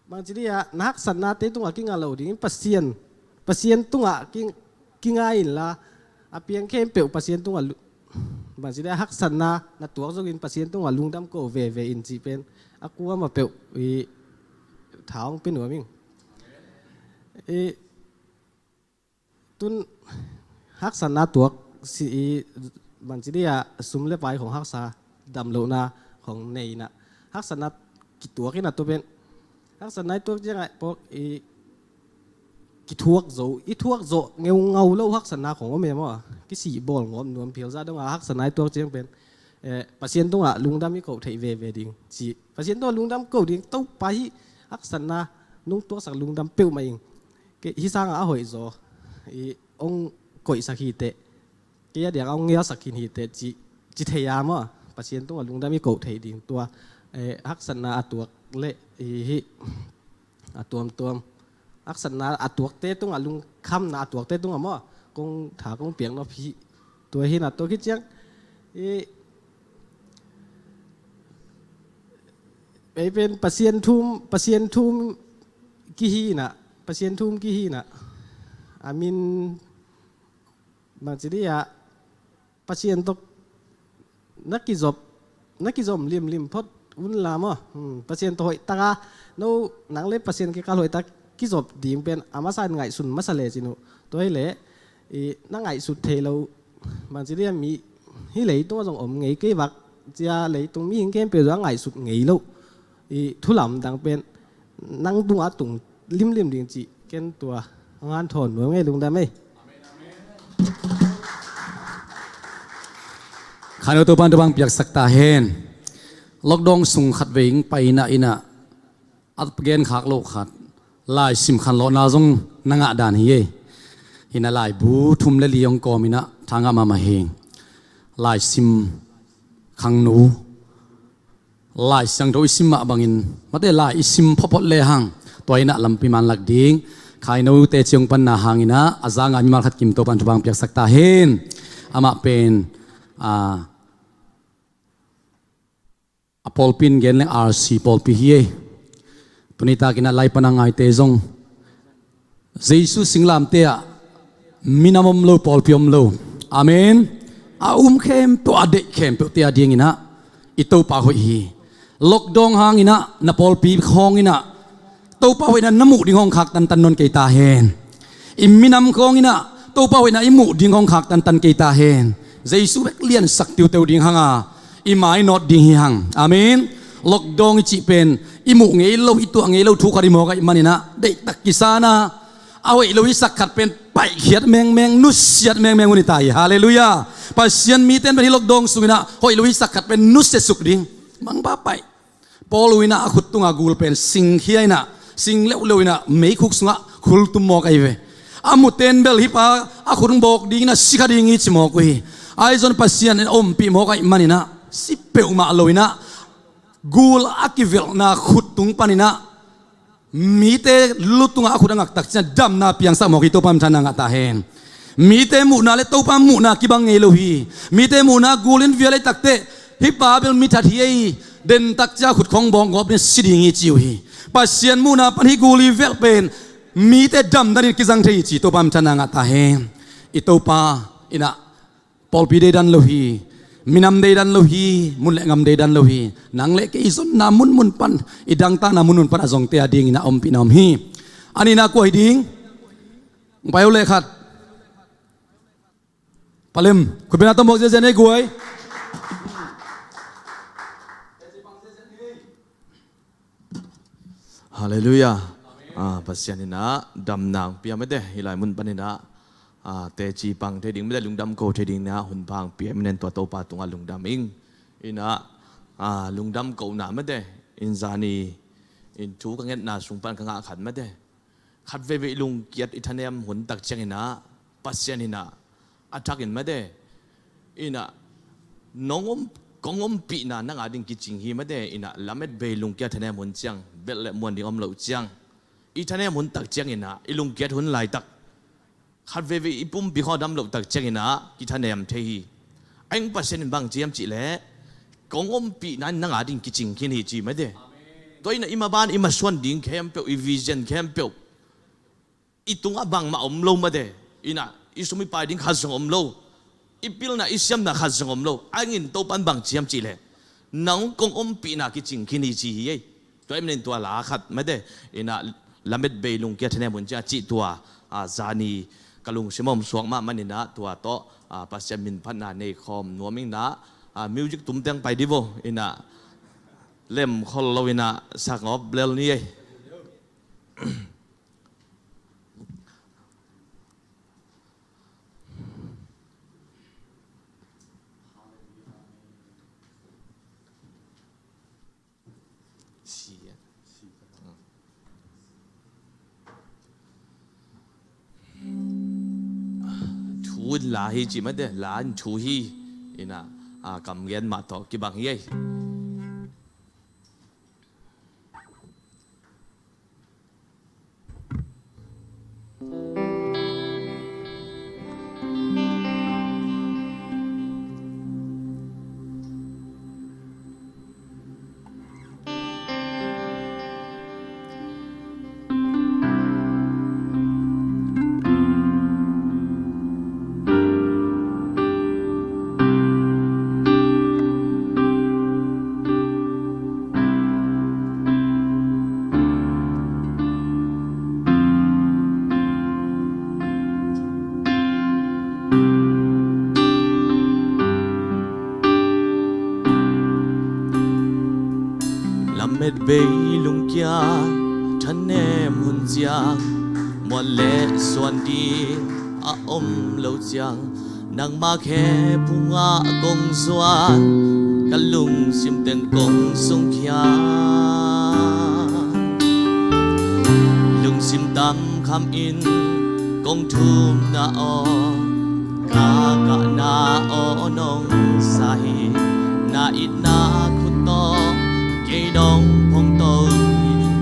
bangci dia na haksatnate tungah kinga lo dingin Pasian Pasian tungah ki kinga inla a piang khempeuh Pasian tungah bangci dia haksatna na tuak zongin Pasian tungah lungdam ko veve in cih pen a kuama peuh i tha hong pia nuam ing. I tun haksatna tuak si i bangci dia sum le pai khong haksa damlohna khong nei inah haksatna kituak inah tua pen haksatna i tuak ciangah pawk i kithuak zo i thuak zawh ngeungau lo haksatna khong om e maw? Kisih bawl ngawm nuam phial zah dongah haksatna i tuak ciang pen Pasian tungah lungdam i koh theih veve ding ci Pasian tungah lungdam koh ding Topa hi haksatna nung tuaksak lungdam peuhmah ing. Hi sangah a hoih zaw i ong koihsak hiteh kei a diak a ong ngelsak khin hiteh ci ci thei a maw? Pasian tungah lungdam i koh theih ding tua haksatna a tuak le i hi a tuamtuam haksatna a tuakte tungah lungkhamna a tuakte tungah maw kong tha kong piak nop hi. Tua hinah tua khit ciang i ei pen Pasian thum Pasian thum kihi inah Pasian thum kihi inah a min bangci dia Pasian tawh na kizop na kizom limlim phot unla maw? Pasian tawh hoihtaka no nang le Pasian kikal hoihtak kizop ding pen a masa in ngaihsun masa le cin uh. Tua hileh na ngaihsut thei lo bangci dia mi hi leitungah zong om ngei kei vak cia leitung mihing khempeuh zong a ngaihsut ngei lo i thulamdang pen nang tungah tung limlim ding cih ken tua hong hanthawn nuam ngei lungdam ei. Khaino Topan Topan piaksak ta hen. Lockdown sung khat vei ing pai inah inah a gen khak lo khat laisim khanlawhna zong na ngah dan hi ei. Hinah laibu thum le li hong kawm inah thangah mahmah hi. Laisim khangnu Lai Siangtho i sim mah bangin mate lai i sim phawphawt lehang tua inah lampi manlak ding khainote ciang panna hanginah a zanga mimal khat kim Topan thupang piaksak ta hen. Amah pen a pawlpi in gen leng R C pawlpi hi ei. Tuni takinah lai pana ngaite zong Jesu singlamte ah minam om lo pawlpi om lo. Amen. A um khempeuh a deih khempeuhte a dinginah i Topa hoih hi. Lockdown hanginah na pawlpi khawnginah Topa hoihna na muh ding hong khak tantan nawn kei ta hen. I minam khawnginah Topa hoihna i muh ding hong khak tantan kei ta hen. Jesu bek liansak tiuteu ding hanga i mainawt ding hi hang. Amen. Lockdown i cih pen i muh ngei lo i tuah ngei lo thu khat i mawk ahih maninah deihtak kisana a hoih lo i sak khat pen paihkhiat mengmeng, nusiat mengmeng un hi ta hi. Halleluiah. Pasian mite in pen hih lockdown sungin ah hoih lo i sak khat pen nusiasuk ding. Mangpa paih. Paul uh in ah a khut tunga gul pen singkhia in ah, sing leuleu in ah meikhuk sungah khultum mawk ahi ve. A muten bel hih pa a khut hong bawk ding in ah si kha ding hi ci mawk uh hi. Ahi zong Pasian in a ompih mawk ahih manin ah si peuhmah lo in ah gul a kivelhna khut tung panin ah mite lu tungah a khut a ngak tak ciangin damna piangsak mawk hi. Topa minthanna ngah ta hen. Mite muhna le Topa muhna kibang ngei lo hi. Mite muhna gul in vial ahih takteh hih pa bel mithat hi ei, den tak ciang a khut khong bawng gawp ding si ding hi ci uh hi. Pasian muhna pan hih gul i velh pen mite damna ding kizang thei hi ci. Topa minthanna ngah ta hen. I Topa in ah pawlpi deidan lo hi, minam deidan lo hi, mun le ngam deidan lo hi. Nang le kei i zonna munmun pan, i dangtakna munmun pan a zongte a dingin a ompihna om hi. A nihna kua hi ding? Hong pai o le khat. Palem, khutbetna tawh mawk ziahziah ni ei guai. Halleluiah. Ah, Pasian in ah damna hong pia mate, hih lai mun panin ah, ah, teci pang thei ding mate, lungdam ko thei ding in ah hun pha hong pia mate, tua Topa tungah lungdam ing. In ah, ah, lungdam kohna mate, in zani in thu ka ngetna sung pan ka ngah khat mate. Khat veivei i lungkiat i thanem hun tak ciangin ah Pasian in ah a thakin mate, in ah nong om, kong ompihna nang a ding kicing hi mate, in ah lamet bei lungkiat thanem hun ciang, belh le muan ding om loh ciang, i thanem hun tak ciangin ah i lungkiat hun laitak khat veivei i pumpi khawng a dam loh tak ciangin ah kithanem thei hi. A ing Pasian in bang ci hiam cih leh kong ompihna in nang a ding kicing khin hi ci mate. Tua in ah i maban i masuan ding khempeuh, i vision khempeuh, i tungah bangmah om lo mate. In ah i sum i pai ding khat zong om lo, i pilna i siamna khat zong om lo. A ing in Topa in bang ci hiam cih leh nang kong ompihna kicing khin hi ci hi ei. Tua ahih manin tua la khat mate, in ah lamet bei lungkiat thanem hun ciang a cih tua, ah, zani ka lungsim a om suak mahmah in ah tua tawh, ah, Pasian min phatna nei khawm nuam ing. In ah, ah, music tum teng pai di vo, in ah lem khol lo in ah sak ngawp lel ni ei. Thu in la hi ci mate, la in thu hi. In ah, ah, kam gen mah tawh kibang hi ei. Lamet bei lungkia thanem hun ciang, muan le suan ding a om lo ciang, nangma khe phungah kong zuan, ka lungsim teng kong sungkhia. Lungsim tam kham in kong thumna aw, ka kahna aw nong sa hi. Na itna khut tawh kei nong phongto hi,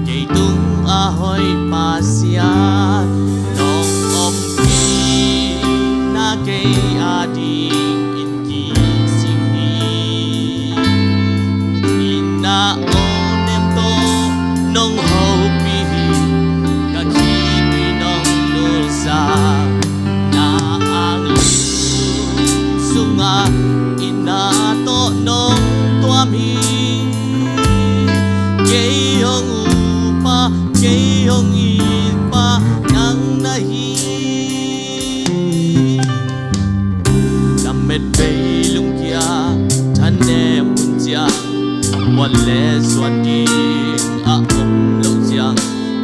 kei tung a hoih Pasian nong ompihna kei a dingin kising hi. Itna aw nem tawh nong hopih hi, ka khitui nong nulsa. Na anglung sungah itna tawh nong tuam hi. Kei hong upa, kei hong itpa nang na hi. Lamet bei lungkia thanem hun ciang, muan le suan ding a om lo ciang,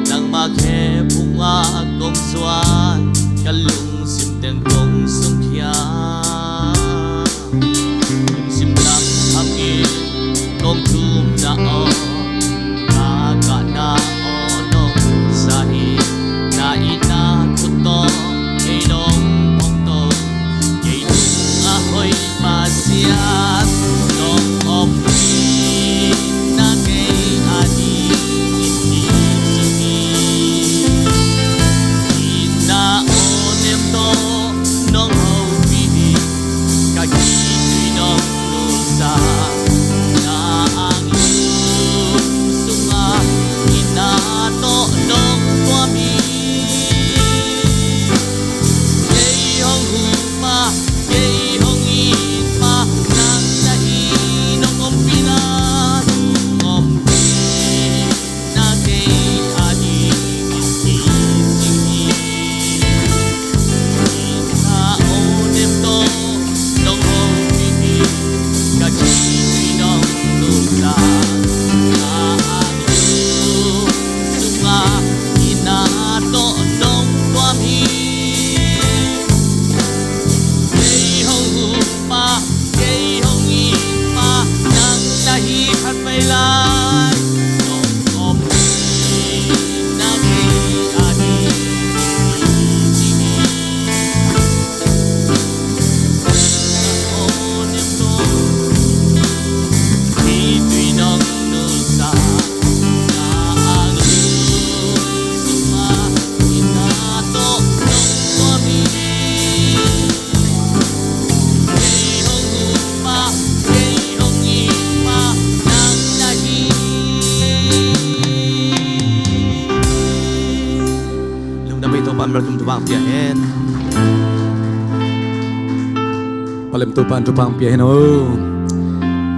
nangma khe phungah kong zuan. Lamdung thupha pia hen. Palem Topan thupha pia hen o.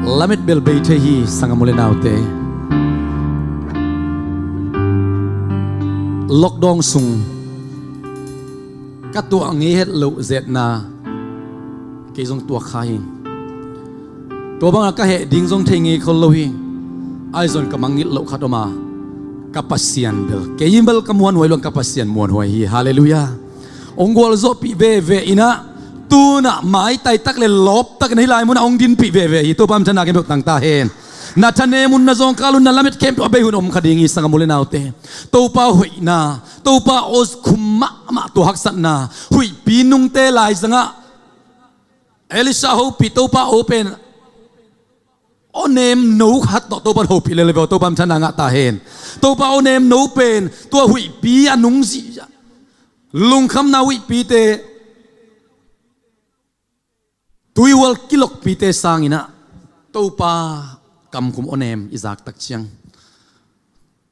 Lamet bel bei thei hi, sanggam u le naute. Lockdown sung ka tuah ngei het loh zetna kei zong tuak kha hi. Tua bangah ka heh ding zong thei ngei khol lo hi. Ahi zong ka mangngilh loh khat om a, ka Pasian bel, kei bel ka muanhuai lo, ka Pasian muanhuai hi. Halleluiah. Hong gualzawhpih veve in ah, tu-in ah maitai tak le lawp tak in ah hih lai munah hong dinpih veve hi. Topa minthanna gen beuh tang ta hen. Na thanem un, na zawngkal un, na lamet khempeuh a bei hun om kha ding hi, sanggam u le naute. Topa hoihna, Topa aw khum mahmah, tua haksatna, huihpi nungte laizangah Elisha hopih Topa aw pen aw nemno khat tawh Topa in hopih lel hi ve aw. Topa minthanna ngah ta hen. Topa aw nemno pen tua huihpi a nungzih, lungkhamna huihpite, tuihual kilokpite sangin ah Topa kamkhum aw nem i zak tak ciang,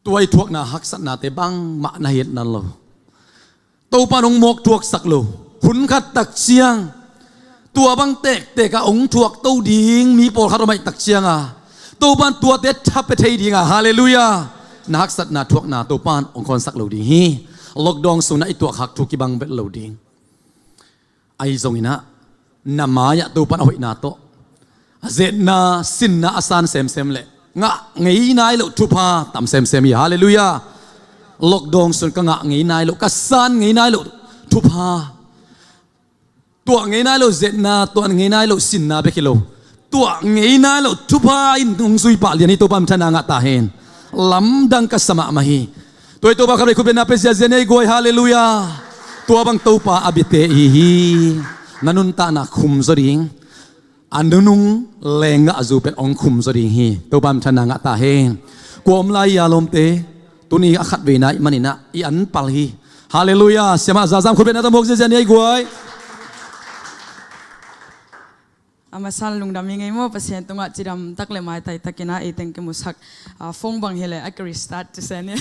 tua i thuakna haksatnate bangmah na hi het nawn lo. Topa in hong mawk thuaksak lo. Hun khat tak ciang tua bang tektek ah hong thuak to ding mi pawlkhat om ahih tak ciang a, Topa in tuate tha pia thei ding a, halleluiah, na haksatna thuakna Topa in hong khawnsak lo ding hi. Lockdown sungah i tuahkhak thu kibang vet lo ding. Ahi zongin ah na mai-ah Topa in a hoihna tawh a zetna, sinna a san semsem le ngah ngei nai loh thupha tam semsem hi. Halleluiah. Lockdown sung ka ngah ngei nai loh, ka san ngei nai loh thupha, tuah ngei nai loh zetna, tuah ngei nai loh sinna bek hi lo, tuah ngei nai loh thupha in hong zui pah lian hi. Topa minthanna ngah ta hen. Lamdang ka sa mahmah hi. Tua hi Topa khat vei khutbetna pia ziazia ni ei guai. Halleluiah. Tua bang Topa a biate i hi hi. Na nuntakna khum zaw ding, a nunung lenggahzu pen hong khum zaw ding hi. Topa minthanna ngah ta hen. Kua om lai hi a lawmte? Tuni a khat veina i hih manin ah i an pal hi. Halleluiah. Siamah Zazam khutbetna tawh muak ziazia ni ei guai. A masa-in lungdam i ngei maw, Pasian tungah cidam tak le maitai takin ah ei teng kimusak. A, phone bang hi leh a ki-restart ci se ni.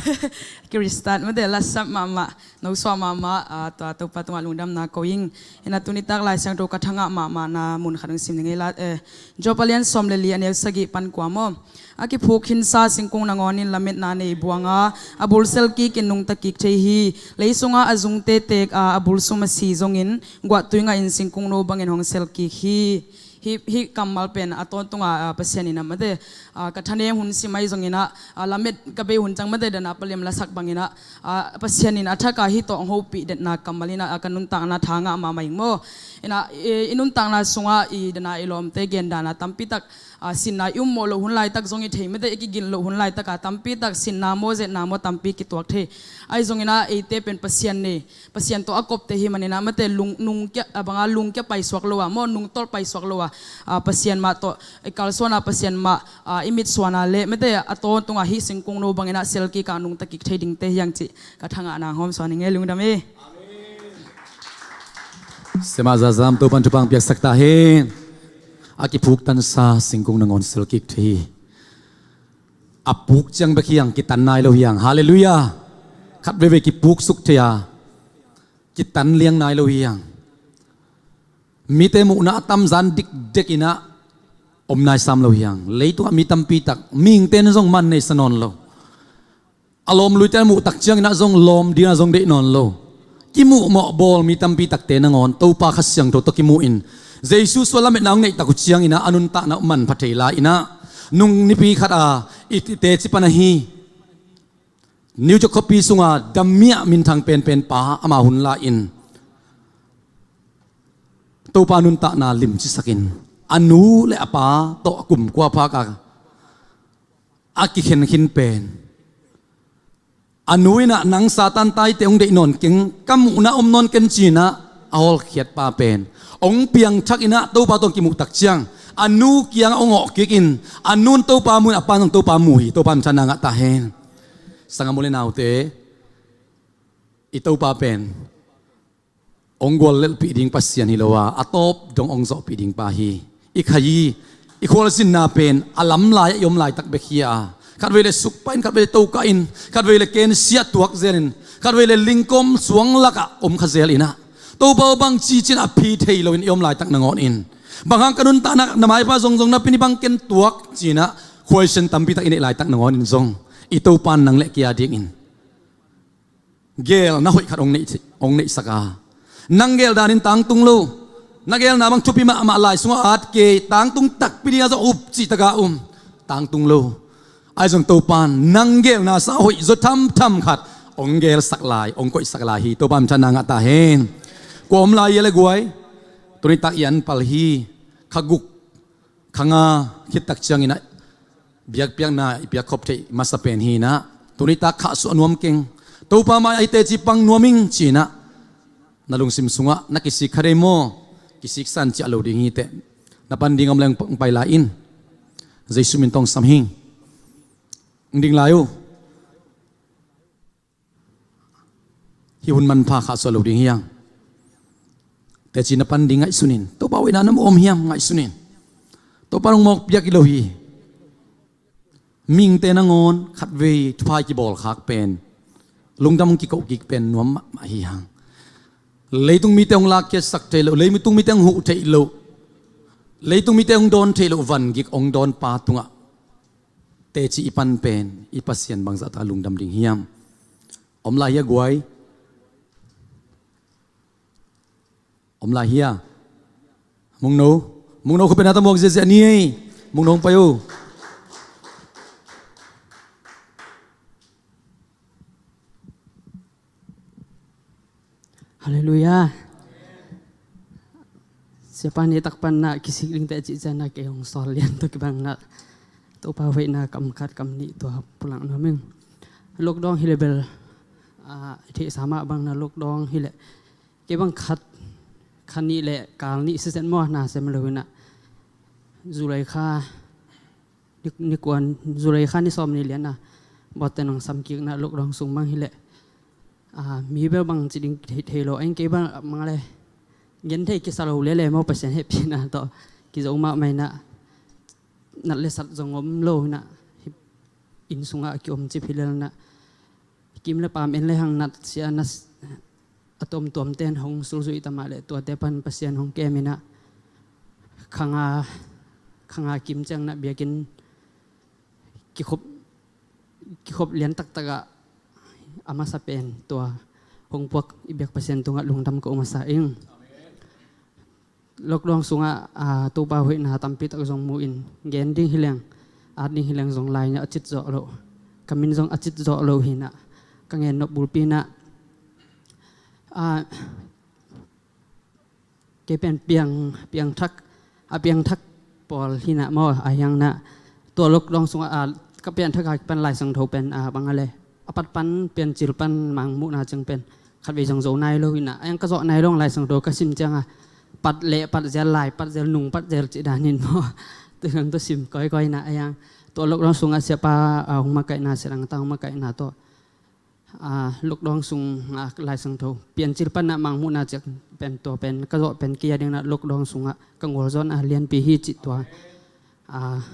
Ki-restart mate, lasap mahmah, nosuah mahmah, a, tua Topa tungah lungdamna ko ing. Ina tuni tak Lai Siangtho ka thangah mahmahna mun khat hong sim ni ngei la, eh, Job a lian sawm le li a neu sagih pan kua maw. A kiphuk khinsa singkung nangawnin lametna nei buang a, a bul selkikin nungta kik thei hi. Lei sungah a zungte teek a, a bul sum a si zongin guahtui ngahin singkungno bangin hong selkik hi. Hih, hih kammal pen a tawntunga, a, Pasian in a mate, a, ka thanem hun sim ahi zongin ah, a, lamet ka bei hun ciang mate, dana palem lasak bangin ah, a, Pasian in a thak a hih tawh hong hopih detna kammal in ah, a, ka nuntakna tha ngah mahmah ing maw. Ina, i, i nuntakna sungah i dana i lawmte gen dana tampi tak, a, sinna i ummawh loh hun laitak zong i thei mate, i kigin loh hun laitak a tampi tak sinna maw, zetna maw tampi kituak thei. Ahi zongin ah eite pen Pasian nei, Pasian tawh a kopte hi manin ah mate lung, nung kia, a banga lung kia paisuak lo a maw, nungtolh paisuak lo a, a, Pasian mah tawh i kalsuan a, Pasian mah, a, i mitsuan a le mate a tawntunga hih singkungno bangin ah selkik a nungta kik thei dingte hi hang cih ka thangahna hong hawmsawn ing ei, lungdam hi. Siamah Zazam, Topan thupha hong piaksak ta hen. A kiphuk tansa singkung nangawn selkik thei hi. A puk ciang bek hi hang, kitan nai lo hi hang. Halleluiah. Khat veivei kipuksuk thei a, kitan liang nai lo hi hang. Mite muhna a tamzan dikdek in ah om nai sam lo hi hang. Leitungah mi tampi tak mihingte in zong man nei sa nawn lo. A lawmluite a muh tak ciangin ah zong lawm dingin ah zong deih nawn lo. Kimuhmawh bawl mi tampi takte nangawn Topa Kha Siangtho tawh kimuhin Jesu suah lametna hong neih tak uh ciangin ah a nuntakna uh manpha thei lai in ah, nung nipi khat a i teci pan ahi New York khuapi sunga damiah minthang penpen pa ama hun lai-in Topa nuntakna limcisakin a nu le a pa tawh a kum kua phak a a kikhen khin pen, a nu in ah nang Satan taite hong deih nawn keng, ka muhna om nawn ken ci-in ah a hawlkhiat pa pen hong piangthak in ah Topa tawh hong kimuh tak ciang a nu kiangah hong awh kik in, a nu in Topa mu in a pa in zong Topa mu hi. Topa minthanna ngah ta hen. Sanggam u le naute, i Topa pen hong guallelhpih ding Pasian hi lo a, a tawp dong hong zawhpih ding pa hi. I khaii, i khualzinna pen a lamlai-ah i om laitak bek hi a, Khatvei le sukpah in, khatvei le tokah in, khatvei le kensia tuak zel in, khatvei le lingkom suang lakah om kha zel in ah, Topa aw bang ci ci-in a phi thei loin i om laitak nangawn in, bang hang ka nuntakna na maipa zongzong napi-in bang ken tuak ci-in ah question tampi tak i neih laitak nangawn in zong, i Topa in nang le kei a dingin geelna hoih khat hong neih, hong neihsak a, nang geel danin tangtung lo, na geelna bang thupi mahmah, lai sungah at kei, tangtung takpi ding a zong up cihtak a um, tangtung lo. Ahi zong Topa in nang geelna sangah hoih zaw thamtham khat hong geelsak lai, hong koihsak lai hi. Topa minthanna ngah ta hen. Kua om lai hia le guai? Tuni tak i an pal hi. Kha guk, kha nga khit tak ciangin ah biakpiakna i piakkhop theih masa pen hi in ah, tuni tak khahsuah nuam keng. Topa mai-ah i teci pang nuam ing ci-in ah, na lungsim sungah na kisik kha dei maw? Kisiksan ciah lo ding hi teh. Na pan ding om leng hong pai lai in. Jesu min tawh sam hing. Hong ding lai uh. Hih hun manpha khahsuah lo ding hi hang. Teci na pan ding ngaihsun in. Topa hoihna na mu om hiam ngaihsun in. Topa in hong mawk piak hi lo hi. Mihingte nangawn khatvei thupha i kibawl khak pen, lungdam hong kikoh kik pen nuam mahmah hi hang. Leitung mite hong lakkhiatsak theih loh, leitung mite hong huh theih loh, leitung mite hong dawn theih loh van gik hong dawn pa tungah teci i pan pen i Pasian bangzah tak a lungdam ding hiam? Om lai hia guai? Om lai hia? Mungno, mungno khuapi na ta muak ziahziah ni ei. Mungno hong pai uh. Halleluiah. Siapa nih tak pan na kisik ding teh cih ciang na kei hong sawl lian tawh kibang na Topa hoihna kam khat kam nih tua pulak nuam ing. Lockdown hi leh bel, ah, theihsa mah bang na lockdown hi leh kei bang khat, kha nih le kal nih siset maw na sem lo in ah, July kha ni, ni kuan, July kha ni sawm ni lian a, bawten hong sam kik na lockdown sung bang hi leh, ah, mi bel bang ci ding thei, thei lo, eng kei bang mang le gen thei kisa lo lele maw, Pasian hehpihna tawh kizo mahmah in ah, nat le sat zong om lo in ah, inn sungah kiom cip hi lel in ah, kim le pam en le hang nat sia na s-, a tuamtuamte in hong sulzui ta mah leh tuate pan Pasian hong kem in ah, kha nga, kha nga kim ciang na biakinn kikhop, kikhop lian taktak ah a masa pen tua hong puak i biak Pasian tungah lungdam ka um masa ing. Lockdown sungah, ah, Topa hoihna tampi tak zong mu in, gen ding hi leng, at ding hi leng zong lai nih a cit zawh loh, ka min zong a cit zawh loh hi in ah, ka gen nop bulpi in ah, ah, kei pen piang, piangthak, a piangthak pawl hi in ah maw, a hiang in ah, tua lockdown sungah, ah, ka piangthak a kipan Lai Siangtho pen, ah, bang a le, a pat pan, Piancil pan, Mangmuhna ciang pen khatvei zong zo nai lo hi in ah, a hiang ka zawh nai lo, Lai Siangtho ka sim ciang a, pat leh pat zel, lai pat zel, nung pat zel cih dan in maw, tu zong tu sim kawikawi in ah, a hiang tua lockdown sungah siapa, ah, hong makaihna, Sia Dang Tang hong makaihna tawh, ah, lockdown sung, ah, Lai Siangtho, Piancil pan ah Mangmuhna ciang pen tua pen ka zawh pen kei a ding in ah lockdown sungah ka gualzawhna lianpi hi cih tua, ah,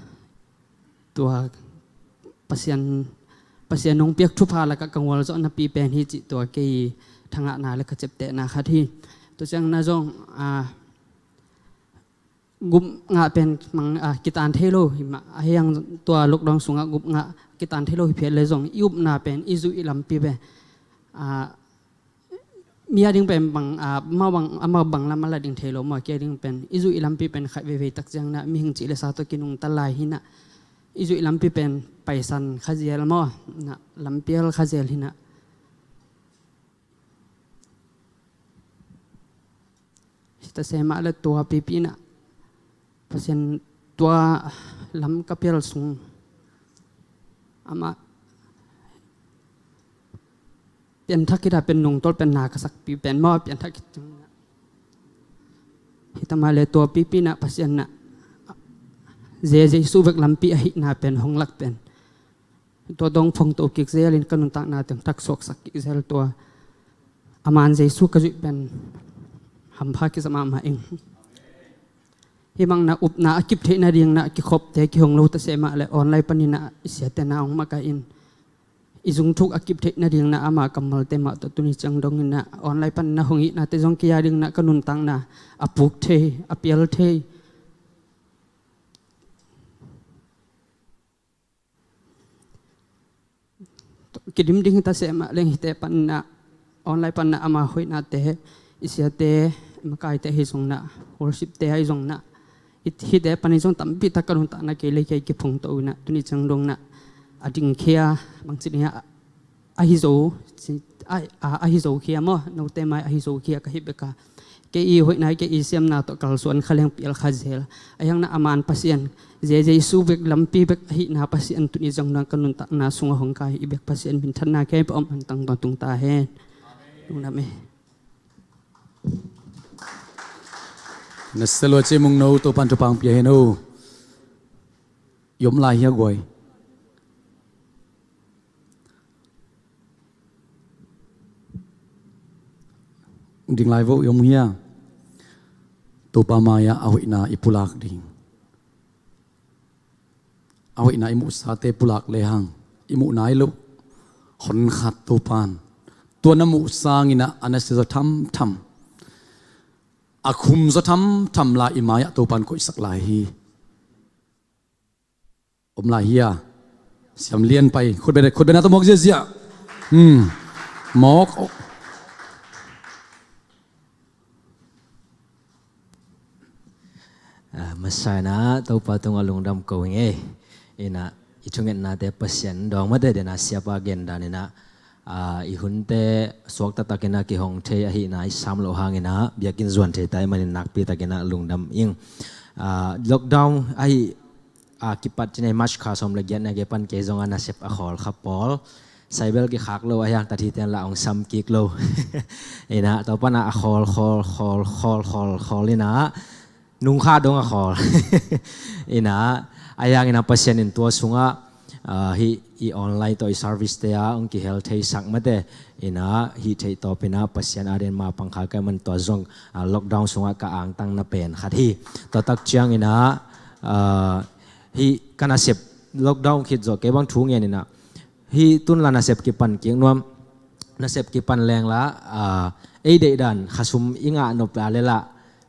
tua Pasian, Pasian hong piak thupha lakah ka gualzawhnapi pen hi cih tua kei thangahna le ka ciaptehna khat hi. Tua ciang na zong, ah, gup ngah pen mang, ah, kitan thei lo hi mah. A hiang tua lockdown sungah gup ngah kitan thei lo hi phiat le zong i upna pen, i zuih i lampi pen, ah, mi a ding pen bang, ah, amau bang, amau bang lam a la ding thei lo maw, kei a ding pen i zuih i lampi pen khat veivei tak ciang in ah mihing cih le sa tawh kinungta lai hi in ah, i zuih i lampi pen paisan kha zel maw, in ah lampial kha zel hi in ah. Hi ta se mah le tua pipi in ah Pasian tua lam ka pial sung amah pianthak hi ta pen nungtolh pen na ka sakpi pen maw, pianthak hi ta mah le tua pipi in ah Pasian in ah Jesu vek lampi ahihna pen hong lak pen tua dong phong to kik zel in ka nuntakna teng thak suaksak kik zel tua. A man Jesu ka zuih pen hampha kisa mahmah ing. Hih bangin ah upna a kip theih nadingin ah kikhopte kihong lo ta seh mah leh online panin ah i siate na hong makaih in. I zungthuk a kip theih nadingin ah ama kammalte mah tawh tuni ciang dongin ah online panin ah hong itnate zong kei a dingin ah ka nuntakna a puk thei, a pial thei. Kidim ding hi ta seh mah leng hihte panin ah, online panin ah ama hoihnate, i siate, makaite ahi zongin ah, worshipte ahi zongin ah, hih, hihte panin zong tampi tak ka nuntakna kei le kei kiphongto in ah, tuni ciang dongin ah, a dingkhia, bangci ding a, ahi zo, ci, a, a, ahi zo khia maw, note mai ahi zo khia ka hih bek a. Kei i hoihna, kei i siamna tawh kalsuan kha leng pial kha zel. Ahi hangin ah aman Pasian, J J Su bek lampi bek ahihna Pasian tuni ciang dong ka nuntakna sungah hong kai i bek Pasian minthanna kei pa om an tang dong tung ta hen. Lungdam e. Na sia lua ci Mung No, Topan thupha pia hen o. I om lai hia guai? Ding lai vo, i om hia? Topa mai-ah a hoihna i pulak ding. A hoihna i muhsate pulak lehang i muh nai loh, honkhat Topan tua na muh sangin ah a nasia zaw thamtham, a khum zaw thamtham la i mai-ah Topan koihsak lai hi. Om lai hia? Siam Lian pai. Khut bena, khut bena tawh mawk ziahziah. Hmm. Mawk. Ah, masa in ah Topa tungah lungdam ko ing ei. In ah i thungetnate Pasian dawng mate, den a siapa gendan in ah, ah, i hunte suak taktak in ah kihong thei ahihna i sam loh hangin ah biakinn zuan thei ta ahih manin nakpi takin ah lungdam ing. Ah, lockdown ahi, ah, kipat cih ni, March kha sawm le giat na kipan kei zong a nasep a khawl kha pawl. Saibel kikhak lo, a hiang tathite in lah hong sam kik lo. In ah tua pan ah a khawl, khawl, khawl, khawl, khawl, khawl in ah nung kha dong a khawl. In ah, ahi hangin ah Pasian in tua sungah, ah, hih i online tawh i service te ah hong kihel theisak mate. In ah hih theih tawpin ah Pasian a den ma pang kha ka hih man tua zong, ah, lockdown sungah ka angtang na pen khat hi. Tua tak ciangin ah, ah, hih ka nasep lockdown khit zawh kei bang thu ngen in ah, hih tun la nasep kipan kik nuam, nasep kipan leng la, ah, ei deihdan khasum i ngah nop la le lah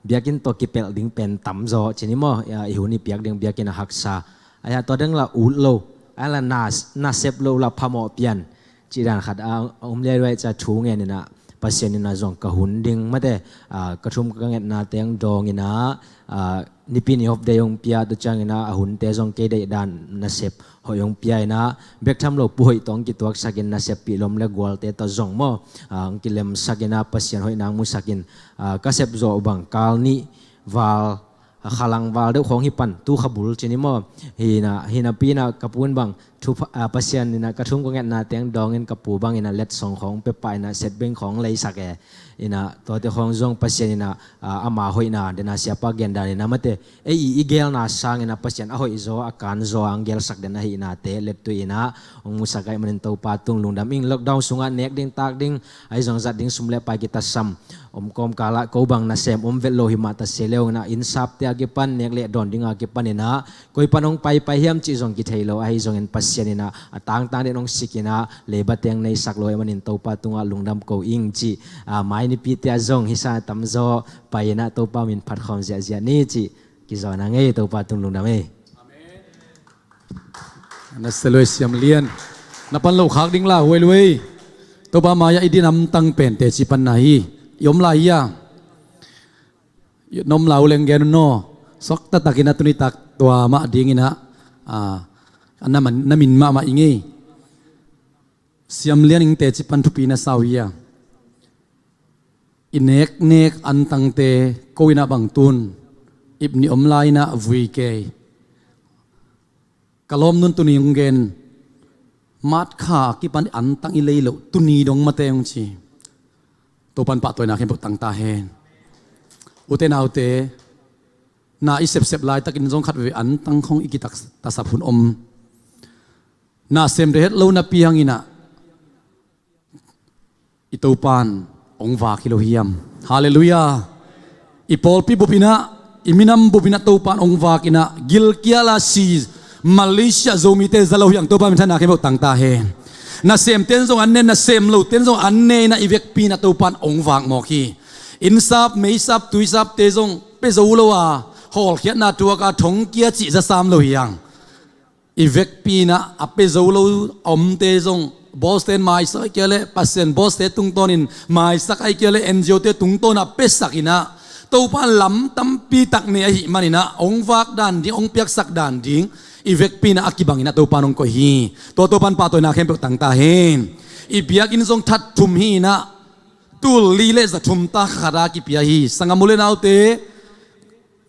biakinn tawh kipelh ding pen tam zaw ci ni maw, ah, i hun i piak ding biakinn a haksa. Ahi a tua deng la ut lo, ahi la nas-, nasep lo la phamawh pian. Cih dan khat a om liailua i ca thu ngen in ah Pasian in ah zong ka hun ding mate, ah, ka thum ka ngetna teng dawng in ah, ah, Nipi ni off day hong pia, tua ciangin ah a hunte zong kei deihdan nasep hoih hong pia in ah, bek tham lo Pu Hoih tawh hong kituaksak in nasep pihlom le gualte tawh zong maw, ah, hong kilemsak in ah Pasian hoihna hong musak in, ah, ka sep zawh bang kal nih val, ah, khalang val deuh khawng hi pan, tu kha bul ci ni maw. Hi na, hi napi in ah ka pu in bang thu pha-, ah, Pasian in ah ka thum ka ngetna teng dawng in ka pu bang in ah letsong khawng pia pah in ah setbeng khawng leisak e. In ah tuate khawng zong Pasian in ah, ah, ama hoihna, den a siapa gendan in ah mate, ei i, i gelna sangin ah Pasian a hoih zaw, a kan zaw a hong gelsak den ahihnate lettui in ah hong musak ahih manin Topa tung lungdam ing. Lockdown sungah nek ding tak ding, ahi zong zat ding sum le pai kitasam om kawmkal ah ko bang nasem om vet lo hi mah ta se leu in ah, innsapte a kipan, nek le dawn ding a kipan in ah koi pan hong paipai hiam cih zong kithei lo, ahi zongin Pasian in ah a tangtang den hong sik in ah leiba teng neisak lo ahih manin Topa tungah lungdam ko ing cih, ah, mai nipite ah zong hisa tamzaw pai in ah Topa min phat khawm ziahziah ni cih kizawn a ngei. Topa tung lungdam ei. Na sia lua i Siam Lian. Na pan lo khak ding la huai lua i. Topa mai-ah i din amtang pen teci panna hi. I om lai hia? I nom lau leng gen un aw. Suak taktak in ah tuni tak tua mah ding in ah, ah, na man, na min mahmah i ngei. Siam Lian, ing teci pan thupi na sa uh hia? I neknek antangte ko in ah bang tun ip ni om lai in ah vui kei. Ka lawm nun tuni hong gen, March kha kipan antang i lei loh, tuni dong mate hong ci. Topan pahtawina khempeuh tang ta hen. Ute naute, na i sepsep laitakin zong khat veve antang khong i kitak tasap hun om. Na sem de het lo napi hangin ah i Topan hong vak hi lo hiam? Halleluiah. I pawlpi bup in ah I minam bupin ah Topan hong vakin ah gilkial a si Malaysia Zomite za lo hi hang. Topa minthanna khempeuh tang ta hen. Nasemten zong an ne, nasem loten zong an ne in ah i vekpi in ah Topan hong vak mawk hi. Innsap, meisap, tuisapte zong pia zo lo a, hawlkhiatna tuak a, thongkia cih za sam lo hi hang. I vekpi in ah a pia zo lo a omte zong, bawsten maisak ahih kei leh Pasian bawste tungtawnin maisak ahih kei leh N G O-te tungtawn ah piasak in ah Topa lam tampi tak nei ahih manin ah hong vak dan ding, hong piaksak dan ding i vekpi in ah a kibangin ah Topa in hong koih hi. Tua Topa in pahtawina khempeuh tang ta hen. I biakinn zong that thum hi in ah tul li le za thum ta khat a kipia hi. Sanggam u le naute,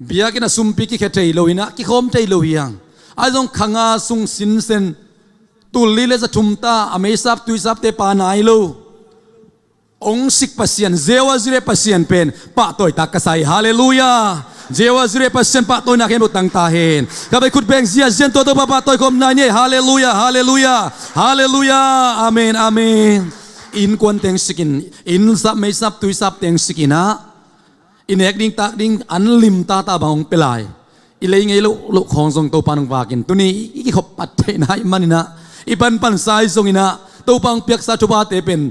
biakinn ah sumpi kikhia thei lo in ah kikhawm thei lo hi hang. Ahi zong kha nga sung sinsen tul li le za thum ta a meisap tuisapte pa nai lo hong sik Pasian, Jehovah Jireh Pasian pen pahtawi tak ka sa hi. Halleluiah. Jehovah Jireh Pasian pahtawina khempeuh tang ta hen. Ka bei khut beng ziahziah in tua Topa pahtawi khawm nai ni. Halleluiah, halleluiah, halleluiah. Amen, amen. Innkuan teng sikin, innsap, meisap, tuisap teng sikin ah i nek ding tak ding an lim tata bang hong pia lai. I lei ngei loh loh khawng zong Topa in hong vakin tuni i kikhop pat theihna ahih manin ah i panpan sa hi zongin ah Topa hong piaksa thuphate pen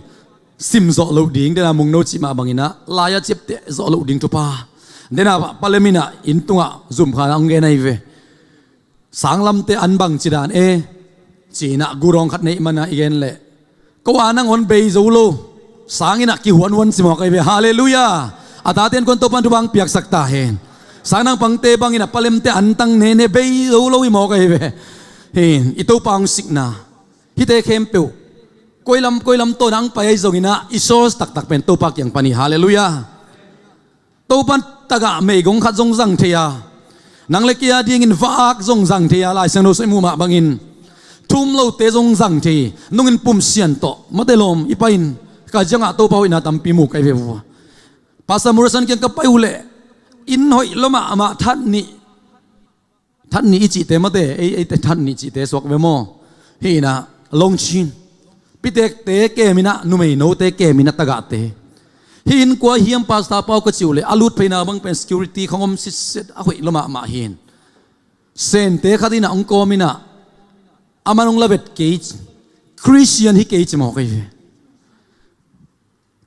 sim zawh loh ding, dena mungno cih mah bangin ah lai-ah ciapteh zawh loh ding thupha. Dena palem in ah inn tungah zumkhan ah hong gen ahi ve. Sanglamte an bangci dan e, ci-in ah gudawng khat neih man ah i gen leh, ko a nangawn bei zo lo, sang in ah kihuanhuan ci mawk ahi ve. Halleluiah. A tate innkuan Topa in thupha hong piaksak ta hen. Sang nang pangte bangin ah palemte an tang nene bei zo lo hi mawk ahi ve. Hin, i Topa hong sikna hihte khempeuh koi lam koi lam tawh nang pai ahi zongin ah i source taktak pen Topa kiang pan hi. Halleluiah. Topa in tagah meigong khat zong zang thei a, nang le kei a dingin va-ak zong zang thei a, Lai Siangtho sung i muh mah bangin thum lote zong zang thei. Nungin pumsian tawh mate lawm i pai in, ka ziangah Topa hoihna tampi mu ka hi ve vua. Pastor Morrison kiang ka pai uh leh inn hoih lua mahmah, that nih, that nih i cihte mate, ei, eite that nih cihte suak ve maw? Hi in ah longchin, pitekte kem in ah, numei note kem in ah, tagahte. Hih inn kua hiam Pastor Pau ka cih uh leh a lut pheina bang pen security khong om sitset a, hoih lua mahmah hi in. Sente khat in ah hong kawm in ah, aman hong la vet kei, Christian hi kei ci mawk ahi ve.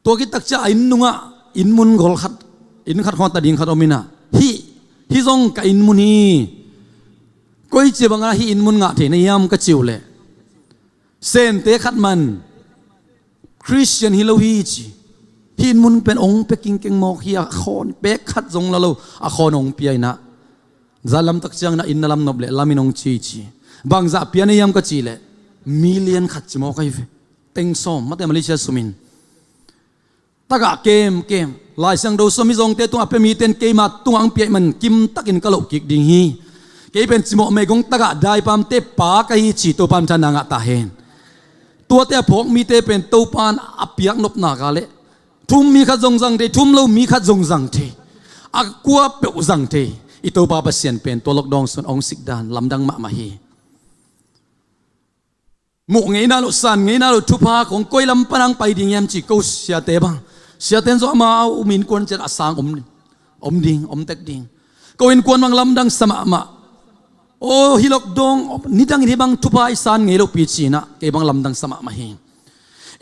Tua khit tak ciang a inn nungah inn mun gol khat, inn khat khawng a ta ding khat om in ah, hih, hih zong ka inn mun hi. Koici bangah hih inn mun ngah thei na hiam ka cih uh leh, Sente khat man Christian hi lo hi ci. Hih inn mun pen hong pia kingkeng mawk hi, a khawn pek khat zong la lo, a khawn hong pia in ah, zan lam tak ciangin ah inn na lam nop leh lam in hong ci ci. Bangzah pia na hiam ka cih leh, million khat ci mawk ahi ve. Teng sawm, mate Malaysia sum in. Tagah kemkem, Lai Siangtho sung mizawngte tungah a pia mite in keima tungah hong pia ahih man kimtakin ka loh kik ding hi. Kei pen cimawh meigong tagah daipamte pa ka hi ci, Topa in minthanna ngah ta hen. Tuate a phawk mite pen Topa in a piak nopna ka leh thum mi khat zong zang thei, thum lo mi khat zong zang thei, a kua peuh zang thei. I Topa Pasian pen tua lockdown sung hong sik dan lamdang mahmah hi. Muh ngeina loh, san ngeina loh thupha khong koi lam pan hong pai ding hiam cih ko siate bang, siate in zong amau mi innkuan ciat a sang om, om ding, om tek ding. Ko innkuan bang lamdang sa mahmah. Aw, hih lockdown nidangin hih bang thupha i san ngei lohpi ci in ah kei bang lamdang sa mahmah hi.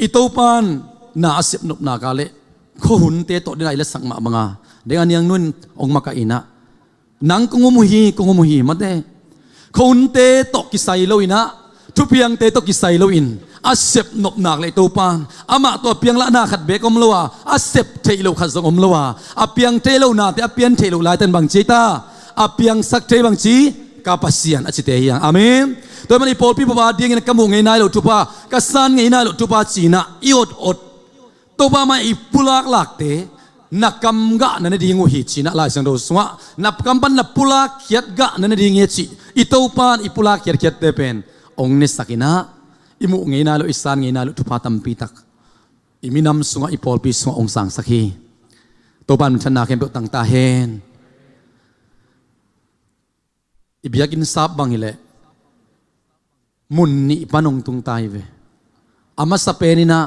I Topa in na a sep nopna ka leh khuahunte tawh dena i lasak mah banga, deng a niang nun hong makaih in ah, nang kong um uh hi, kong um uh hi, mate. Khuahunte tawh kisai lo in ah, thupiangte tawh kisai lo in, a sep nopna ka leh Topa in amah tawh a pianglahna khat beek om lo a, a sep theih loh khat zong om lo a, a piang theih loh nate a pian theih loh laite in bang ci ta, a piangsak thei bang ci, ka Pasian a cite hi hang. Amen. Tua ahih man i pawlpi papa dingin ka muh ngei nai loh thupha, ka san ngei nai loh thupha ci in ah i ot ot, Topa mah i pulak lakte na kam gah na ne ding uh hi ci in ah Lai Siangtho sungah, na kam pan na pulak khiat gah na ne ding hi cih i Topa in i pulak khiatkhiatte pen hong nesak in ah, i muh ngei nai loh, i san ngei nai loh thupha tampi tak i minam sungah, i pawlpi sungah hong sangsak hi. Topa in minthanna khempeuh tang ta hen. I biakinn sap bang hi leh mun nih pan hong tung ta hi ve. A masa pen in ah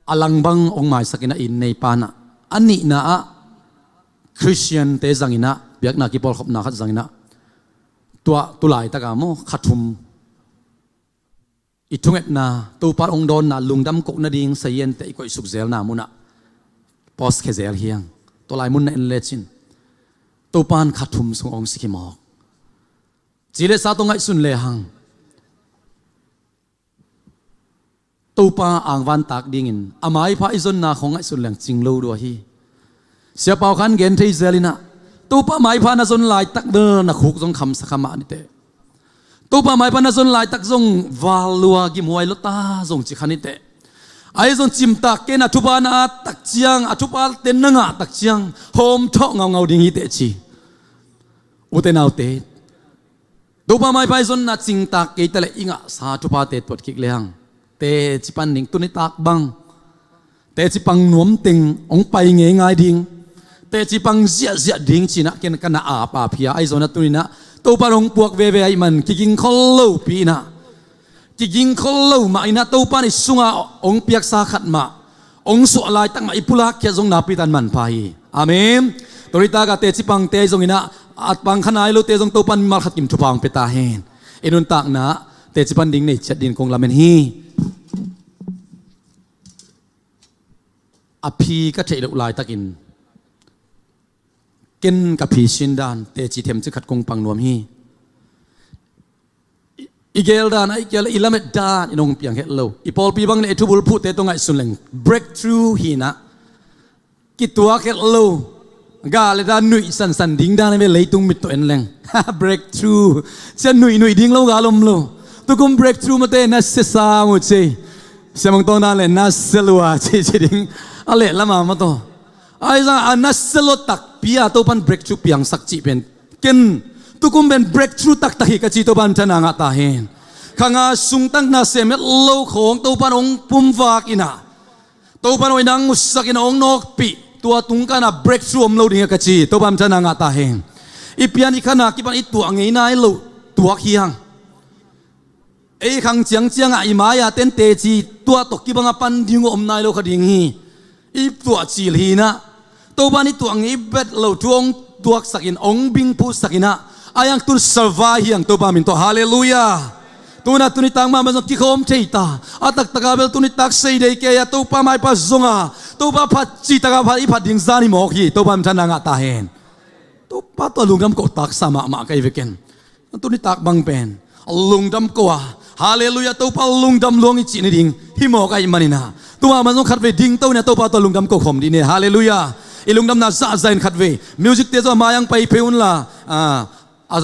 a lang bang hong maisak in ah, inn neipa in ah, a nihna ah Khristiante zanginah biakna kipawlkhopna khat zanginah tua tulaitaka maw kha thum i thungetna Topa hong dawnna lungdam koh nading saziante i koihsuk zelna munah pause khia zel hiang. Tua lai mun na en lecin Topa in kha thum sung hong sik hi mawk. Ci le sa tawh ngaihsun lehang Topa angvan tak dingin a maipha i zonna khong ngaihsun leng cing lo dua hi. Siapau khan gen thei zel inah Topa maipha na zon laitak bel na khuk zong khamsa kha mah niteh. Topa maipha na zon laitak zong val lua gimhuai lota zong ci kha niteh. Ahi zong cimtak kei na thupha na at tak ciang a thupha ten na ngah tak ciang hawm thawh ngaungau ding hiteh ci. Ute naute, Topa maipha i zonna cingtak kei ta leh i ngahsa thuphate tuat kik lehang teci pan ding tuni tak bang teci pang nuam teng hong pai ngeingai ding. Teci pang ziahziah ding cinah ken ka na ap a phia ahi zonna tuninah Topa hong puak veve ahi man kiging khol lopi inah kiging khol lo mah inah Topa in i sunga hong piaksa khat mah hong suah laitak mah i pulak khiat zong napi tan manpha hi. Amen. Tua ritaka teci pangte ahi zonginah at pang kha nai lote zong Topa in mimal khat kim thupha hong pia ta hen. I nuntakna teci pan ding nei ciat din kong lamen hi. A phi ka theih loh laitakin ken ka phi sin dan teci themci khat kong pang nuam hi. I, i gel dan a i gel i lamet dan i nong piang het lo. I pawlpi bang le i thubul phuhte tawh ngaihsun leng breakthrough hinah kituak het lo. Ga le dan nuih sansan ding dan a ve leitung mit tawh en leng breakthrough cia nuih nuih ding lo ga lom lo. Tukum breakthrough mate na sesa mu cei siamang tawng dan le na selua cei ci ding a leh lama mataw. Ahi zong a na selo takpi a Topan breakthrough piangsak cih pen ken tukum pen breakthrough taktak hi ka ci Topan thana ngah ta hen. Khanga sungtakna sem het lo khawng Topan hong pumvak inah Topan hong inang utsak inah hong nawkpih tua tungkana breakthrough om lo ding hi ka ci Topan thana ngah ta hen. I pian i khana kipan i tuah ngei nai lo tuak hiang. Ei khang ciangciangah i mai-a ten teci tuah tawh kibanga pan ding uh om nai lo kha ding hi. I tuah cil hinah Topa in i tuah ngei bet lo thu hong tuaksakin hong bingphuhsakinah a yang tun survive hiang Topa min tawh halleluiah. Tunah tunitak mahmah zong kikhawm thei ta a taktaka bel tunitak seidei kei a Topa maipha zonga Topa phat citaka phat i phat ding zan hi mawk hi Topa min thana ngah ta hen. Topa tawh lungdam ko taksa mahmah ka hi veken. Tunitak bang pen lungdam ko a halleluiah Topa lungdam luang i cih ni ding hi mawk ahi manina tuma man zong khatvei dingto ina Topa tawh lungdam ko khawm dih ni halleluiah. I lungdamna zahzah in khatvei music te zong a mai ang pai phei unla a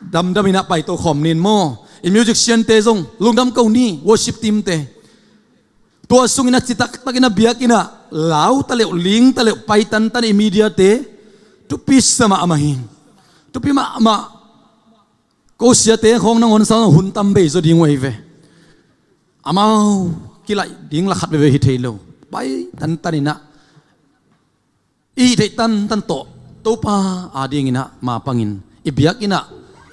damdam inah paito khawm nin maw. I musician te zong lungdam ko ni worship team te. Tua sungin a citaktakin a biakinah lau taleuh ling taleuh pai tantan i mediate thupi sa mahmah hin. Thupi mahmah. Ko siate khawng nangawn sa hun tam bei zaw ding uh ahi ve. Amau kilaih ding la khat veve hi thei lo. Pai tantaninah i hih theih tantan tawh Topa adinginah mapangin i biakinah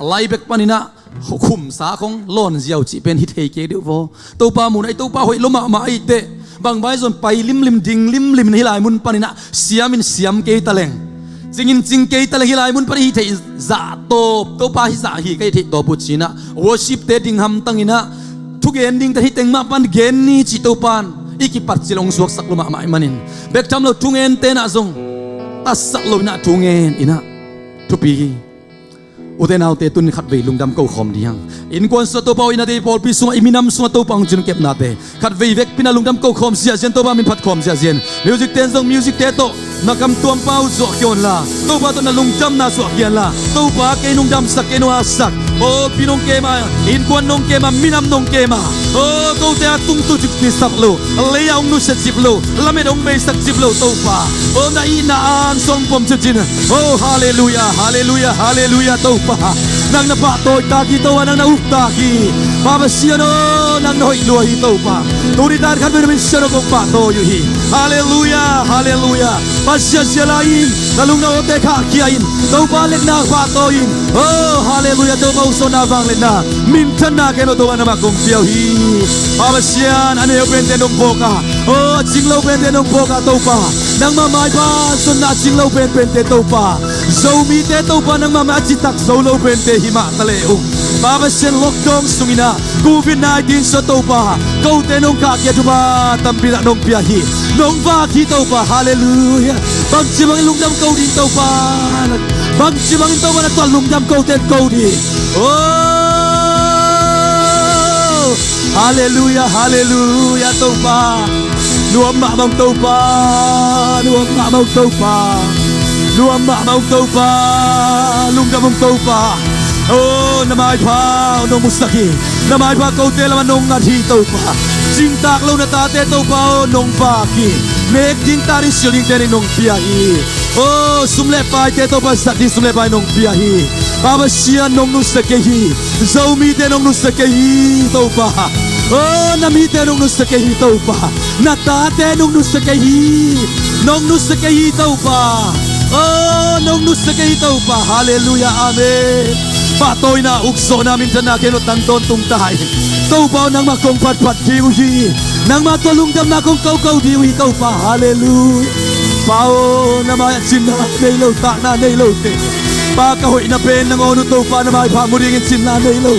a lai bek paninah khumsa khong lawn ziau cih pen hi thei kei deuh vaw. Topa munah i Topa hoih lo mahmah ahiteh bangbai zon pai limlim ding limlim hi lai mun paninah siamin siam kei taleng cingin cing kei taleng hi lai mun panin hi theih zah tawp Topa hi zah hi ka hi theih tawp uh cinah worship te ding hamtanginah thugen ding ta hi teng mah pan gen ni cih Topan i kipat cil hong suaksak lo mahmah i manin bek tham lo thungen tenah zong tatsak lo inah thungen inah thupi hi. Ute naute tun khatvei lungdam ko khawm dihang innkuan sungah Topa hoihnate i pawlpi sungah i minam sungah Topa hong cin kepnate khatvei vekpinah lungdam ko khawm ziahzian Topa min phat khawm ziahzian music ten zong music te tawh na kam tuampa uh zuah kei unla Topa tawh na lungdamna zuah kei unla Topa kei nungdamsak kei nungaksak pawlpi nong kema innkuan nong kema minam nong kema o kote a tungtu cipcisak lo lei a hong nusia cip lo lamet hong beisak cip lo Topa o na ihna an song pom cipcin o halleluiah halleluiah halleluiah Topa nang na pahtawi tak hi Topa nang na uk tak hi Papa Sian o Nang na hoih lua hi Topa. Tuni tan khat vei na min siangtho kong pahtawi uh hi. Halleluiah, halleluiah. Pasian sia lai-in na lungdamte khahkhia in, Topa letna pahtawi in. Oh halleluiah. Topa uksawhna vangliatna minthanna ken uh Topa nangmah kong pia uh hi. Pa Pasian, a neu pente nong phawk a, oh a cinglo pente nong phawk a Topa, nangmah maipha zonna a cinglo penpente Topa, Zomite Topa nangmah mai a citak zo lo pente hi mah ta leh uh, Pa Pasian, lockdown sungin ah Covid nineteen sungah Topa, kote nong khahkhia thupha tampi tak nong pia hi. Nong vak hi Topa. Halleluiah. Bangci bangin lungdam ko ding Topa? Bangci bangin Topa na tuat lungdam kote ko ding? Oh halleluiah, halleluiah Topa. Nuam mahmah ung Topa. Nuam mahmah ung Topa. Nuam mahmah ung Topa. Lungdam ung Topa. Oh na maipha nong musak hi. Na maipha kote lamah nong ngat hi Topa. Cingtak lo na tate Topa, oh nong vak hi. Nek ding, tah ding, silh dingte nong pia hi. Oh sum le paite Topa, zat ding sum le pai nong pia hi. Pa Pasian, nong nusia kei hi. Zomite nong nusia kei hi Topa. Oh na mite nong nusia kei hi Topa. Na tate nong nusia kei hi. Nong nusia kei hi Topa. Oh nong nusia kei hi Topa. Halleluiah, amen. Pahtawina, uksawhna, minthanna ken uh tang tawntung ta hi. Topa aw, nangmah kong phatphat ding uh hi. Nangmah tawh lungdamna kong koko ding uh hi Topa. Halleluiah. Pa aw, na mai-ah cinna nei lo, takna nei lote, Pa, ka hoihna pen nangawn uh Topa, na maipha mu dingin cinna nei lo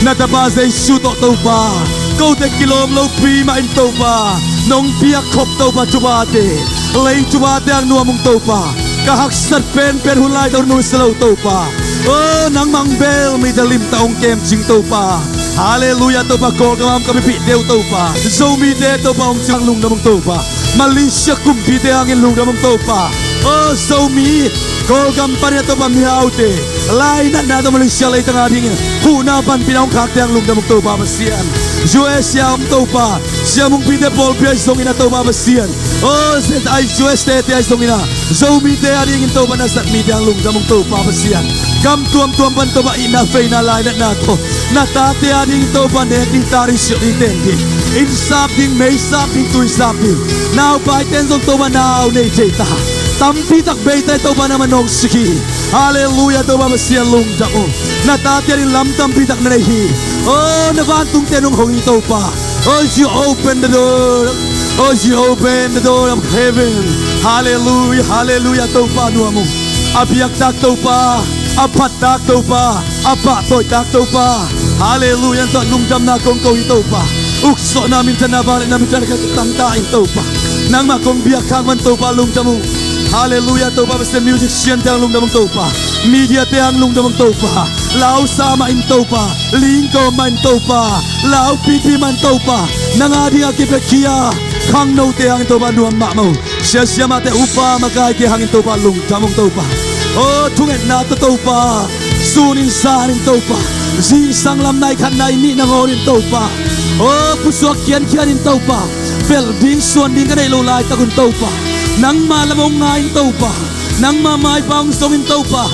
na Tapa Jesu tawh Topa, kote kilawm lopi mah in Topa, nong piak khop Topa thuphate, lei thuphate hang nuam ung Topa. Ka haksat penpen hun lai tawh nusia lo Topa. Oh nangmah hong bel mite limtak hong kemcing Topa. Halleluiah Topa, Kawlgam ah om ka mipihte uh Topa, Zomite Topa hong cing lungdam ung Topa. Malaysia kumpite hangin lungdam ung Topa. Oh Zomi, Kawlgam panin ah Topa mihaute, lainatna tawh Malaysia leitang adingin huhna panpihna hong khakte hang lungdam ung Topa Pasian. U S A om Topa, siamungpite pawlpi ahi zongin ah Topa Pasian, oh U S te ahi zongin ah Zomite adingin Topa na zat mite hang lungdam ung Topa Pasian. Gam tuamtuam pan Topa itna, feina, lainatna tawh na tate adingin Topa nek ding, tah ding, silh ding, ten ding, inn sap ding, mei sap ding, tui sap ding, naupaite in zong Topa nau nei thei ta, tampi tak bei ta hi Topa, nangmah nong sik hi. Halleluiah Topa Pasian, lungdam ung. Na tate ading lam tampi tak na nei hi. Oh na vantungte nong ho hi Topa. Oh you open the door. Oh you open the door of heaven. Halleluiah, halleluiah Topa, nuam ung. A biaktak Topa, a phattak Topa, a pahtawitak Topa. Halleluiah, na tawh lungdamna kong ko hi Topa. Uksawhna, minthanna, vangliatna, minthanna ka tang ta in Topa, nangmah kong biak khak man Topa, lungdam ung. Halleluiah Topa Pasian, musiciante hang lungdam ung Topa. Mediate hang lungdam ung Topa. Lausa mah in Topa, lingkawm mah in Topa, laupipi mah in Topa, nang adingin a kipiakhia khangnote hangin Topa nuam mahmah ung. Siasia mahte, upa makaite hangin Topa lungdam ung Topa. Oh thungetna tawh Topa, sun in zan in Topa, zingsang lam nai khat nai nih nangawn in Topa, oh pusuak khiankhian in Topa, belh ding suan ding ka neih loh laitak un Topa, nangma lam hong ngai in Topa, nangma maipha hong zong in Topa.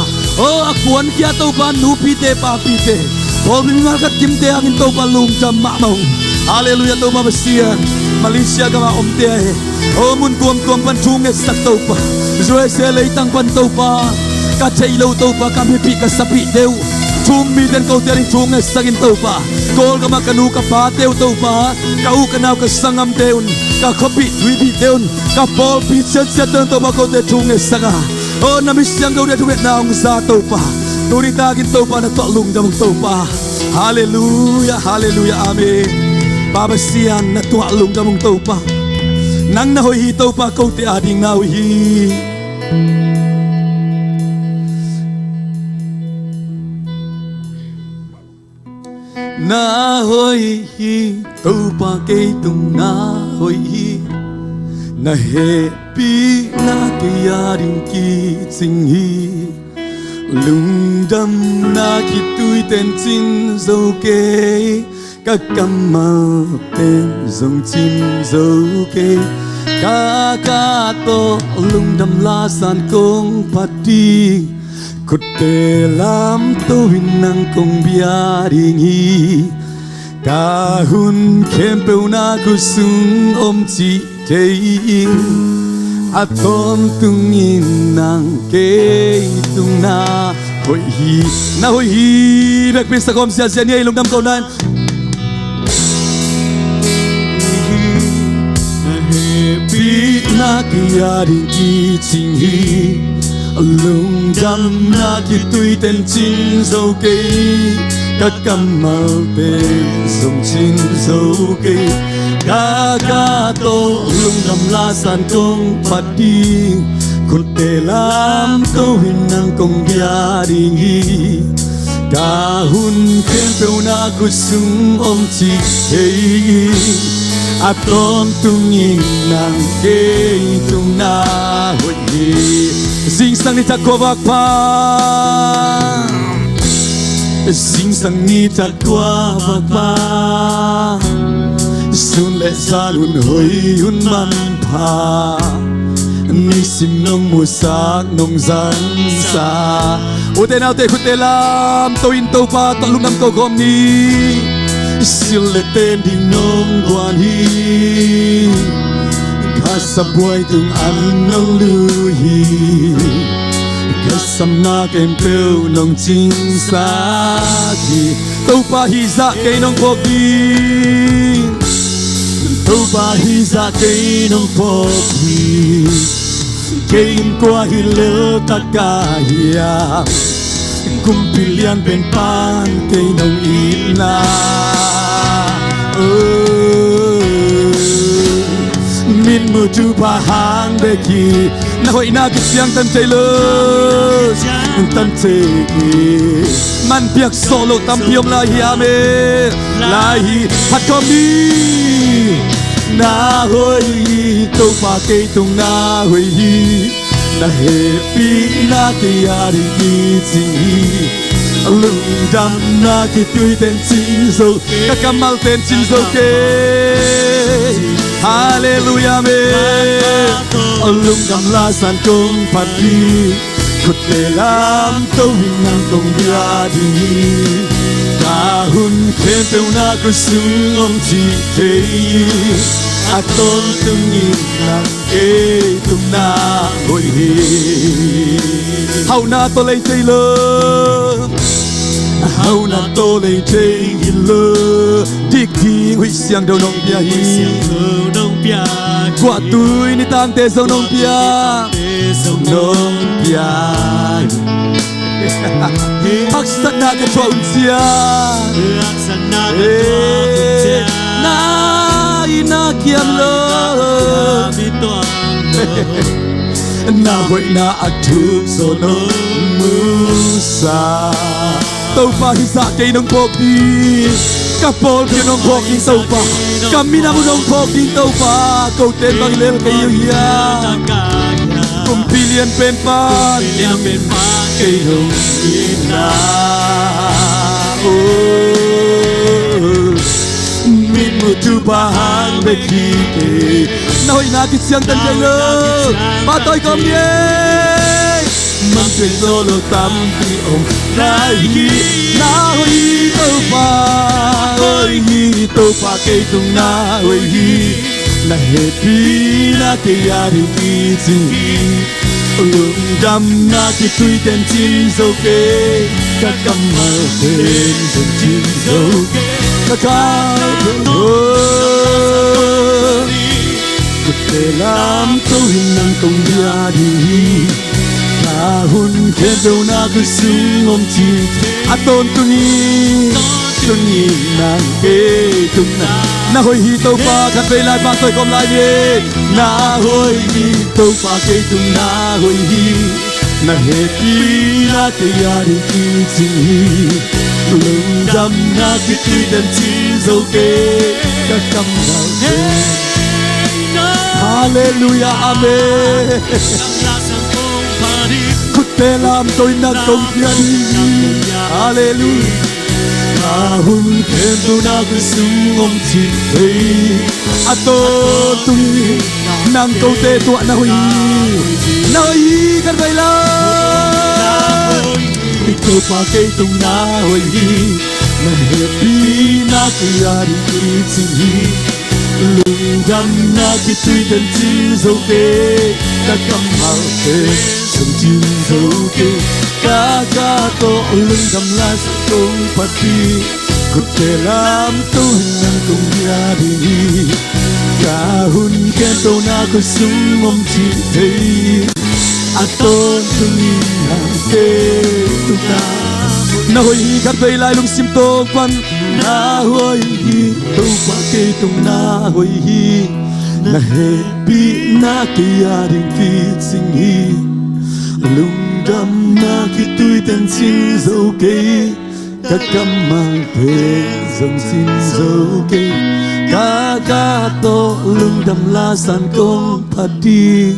Oh a kuankhia Topa, nupite papite, pawlpi mimal khat kimte hangin Topa lungdam mahmah ung. Halleluiah Topa Pasian, Malaysia gam ah omte ahi, oh mun tuamtuam pan thu ngetsak Topa, U S A leitang pan Topa, ka theih loh Topa, ka mipih ka sapihte uh, thu um mite in kote ading thu ngetsak in Topa, Kawlgam ah ka nu ka pate uh Topa, ka u ka nau ka sanggamte un, ka khuapih tuipihte un, ka pawlpi cianciatte un Topa, kote thu ngetsak a, oh na mi siangthote thungetna hong za Topa, tuni takin Topa na tuah lungdam ung Topa. Halleluiah, halleluiah, amen. Pa Pasian, na tuah lungdam ung Topa. Nang na hoih hi Topa, kote ading na hoih hi. Na hoih hi Topa, kei tung na hoih hi. Na hehpihna kei ading kicing hi. Lungdamna khitui ten cin zo kei, ka kammal ten zong cin zo kei. Ka kah tawh lungdam lasan kong phat ding, khutte lamto in nang kong bia ding hi. Ka hun khempeuh na khutsung om cih thei in, a tawntungin nang kei tungah hoih hi. Na hoih hi bek pi sa kawm siasia ni ei lungdam ko nan. Na hehpihna kei a ding kicing hi. Lungdamna kituite'n cing zo kei, ka kammal pen zong cing zo kei. Ka ka tawh lungdam lasan kong phat ding, khutte lamto in nang kong bia ding hi. Ka hun khempeuh na khutsung om cih thei in, a tawntungin nang kei tungah hoih hi. Zingsang ni thak kua vak pha. Zingsang ni thak kua vak pha. Sun le zan hun hoih hun manpha, nisim nong musak nong zangsak. Ute naute khutte lamto in Topa tawh lungdam ko kawm ni. Sil le ten ding nong guan hi. Ka sabuai tung an nong lui hi. Ka samna khempeuh nong cingsak hi. Topa hih zah kei nong phawk hi. Topa hih zah kei nong phawk hi. Kei in kua hi lel tak ka hiam? Kumpi lian pen pa'n kei nong itna. Oh. Mitmuh thupha hang bek hi. Na hoihna kiciang tan thei lo. Tan thei hi. Man piak sawh lo tampi om lai hi, amen. Lai hi. Phat kawm ni. Na hoih hi Topa, kei tung na hoih hi. Na hehpihna kei a ding kicing hi. Lungdamna kituite'n cing zo, ka kammal pen cing zo kei. Halleluiah, amen. Lungdam lasan kong phat hi. Khutte lamto in nang kong bia ding hi. Ka hun khempeuh na khutsung om cih thei in, a tawntungin nang kei tungah hoih hi. Hauhna tawh lei thei lo. Hauhna tawh lei thei hi lo. Dik ding huih siangtho nong pia hi. Huih siangtho nong pia hi. Guah tui nitangte zong nong pia. Guah tui nitangte zong nong pia hi. Haksatna ka thuak hun ciang. Haksatna ka thuak hun ciang. Na itna kiam lo. Na itna kiam lo. Na hoihna a thuk zaw nong musak. Topa hih zah kei nong phawk ding. Ka pawlpi uh nong phawk ding Topa. Ka minam uh nong phawk ding Topa. Kote bang lel kei uh hiam? Kumpi lian pen pa'n. Kumpi lian pen pa'n kei nong itna. Oh. Mitmuh thupha hang bek hi kei. Na hoihna kiciang tan thei lo. Pahtawi kawm ni ei. Man pek zaw lo tampi om lai hi. Na hoih hi Topa. Hoih hi Topa, kei tung na hoih hi. Na hehpihna kei a ding kicing hi. Lungdamna kituite'n cing zo kei. Ka kammal pen zong cing zo kei. Ka kau pen ho. Khutte lamto in nang kong bia ding hi. Ka hun khempeuh na khutsung om cih thei in, a tawntungin, tuni nang kei tungah. Na hoih hi Topa, khatvei lai pahtawi kawm lai ni. Na hoih hi Topa, kei tung na hoih hi. Na hehpihna kei a ding kicing hi. Lungdamna kituite'n cing zo kei. Ka kammal pen. Halleluiah, amen. Khutte lamto in nang kong bia ding hi. Halleluiah. Ka hun khempeuh na khutsung om cih thei in, a tawntungin nang kote tungah na hoih hi. Na hoih hi, khatvei lai. Topa, kei tung na hoih hi. Na hehpihna kei a ding kicing hi. Lungdamna khitui ten cin zo kei. Ka kammalte zong cin zo kei. Ka ka tawh lungdam la sa kong phat hi. Khutte lamto in nang kong bia ding hi. Ka hun khempeuh na khut sung om cih thei. A tawntungin nang kei tungah. Na hoih hi, khatvei lai lungsim tawng pan. Na hoih hi, Topa kei tung na hoih hi. Na hehpihna kei a ding kicing hi. Lungdamna khitui ten cin zo kei. Ka kammalte zong cin zo kei. Ka ka tawh lungdam la san kong phat hi.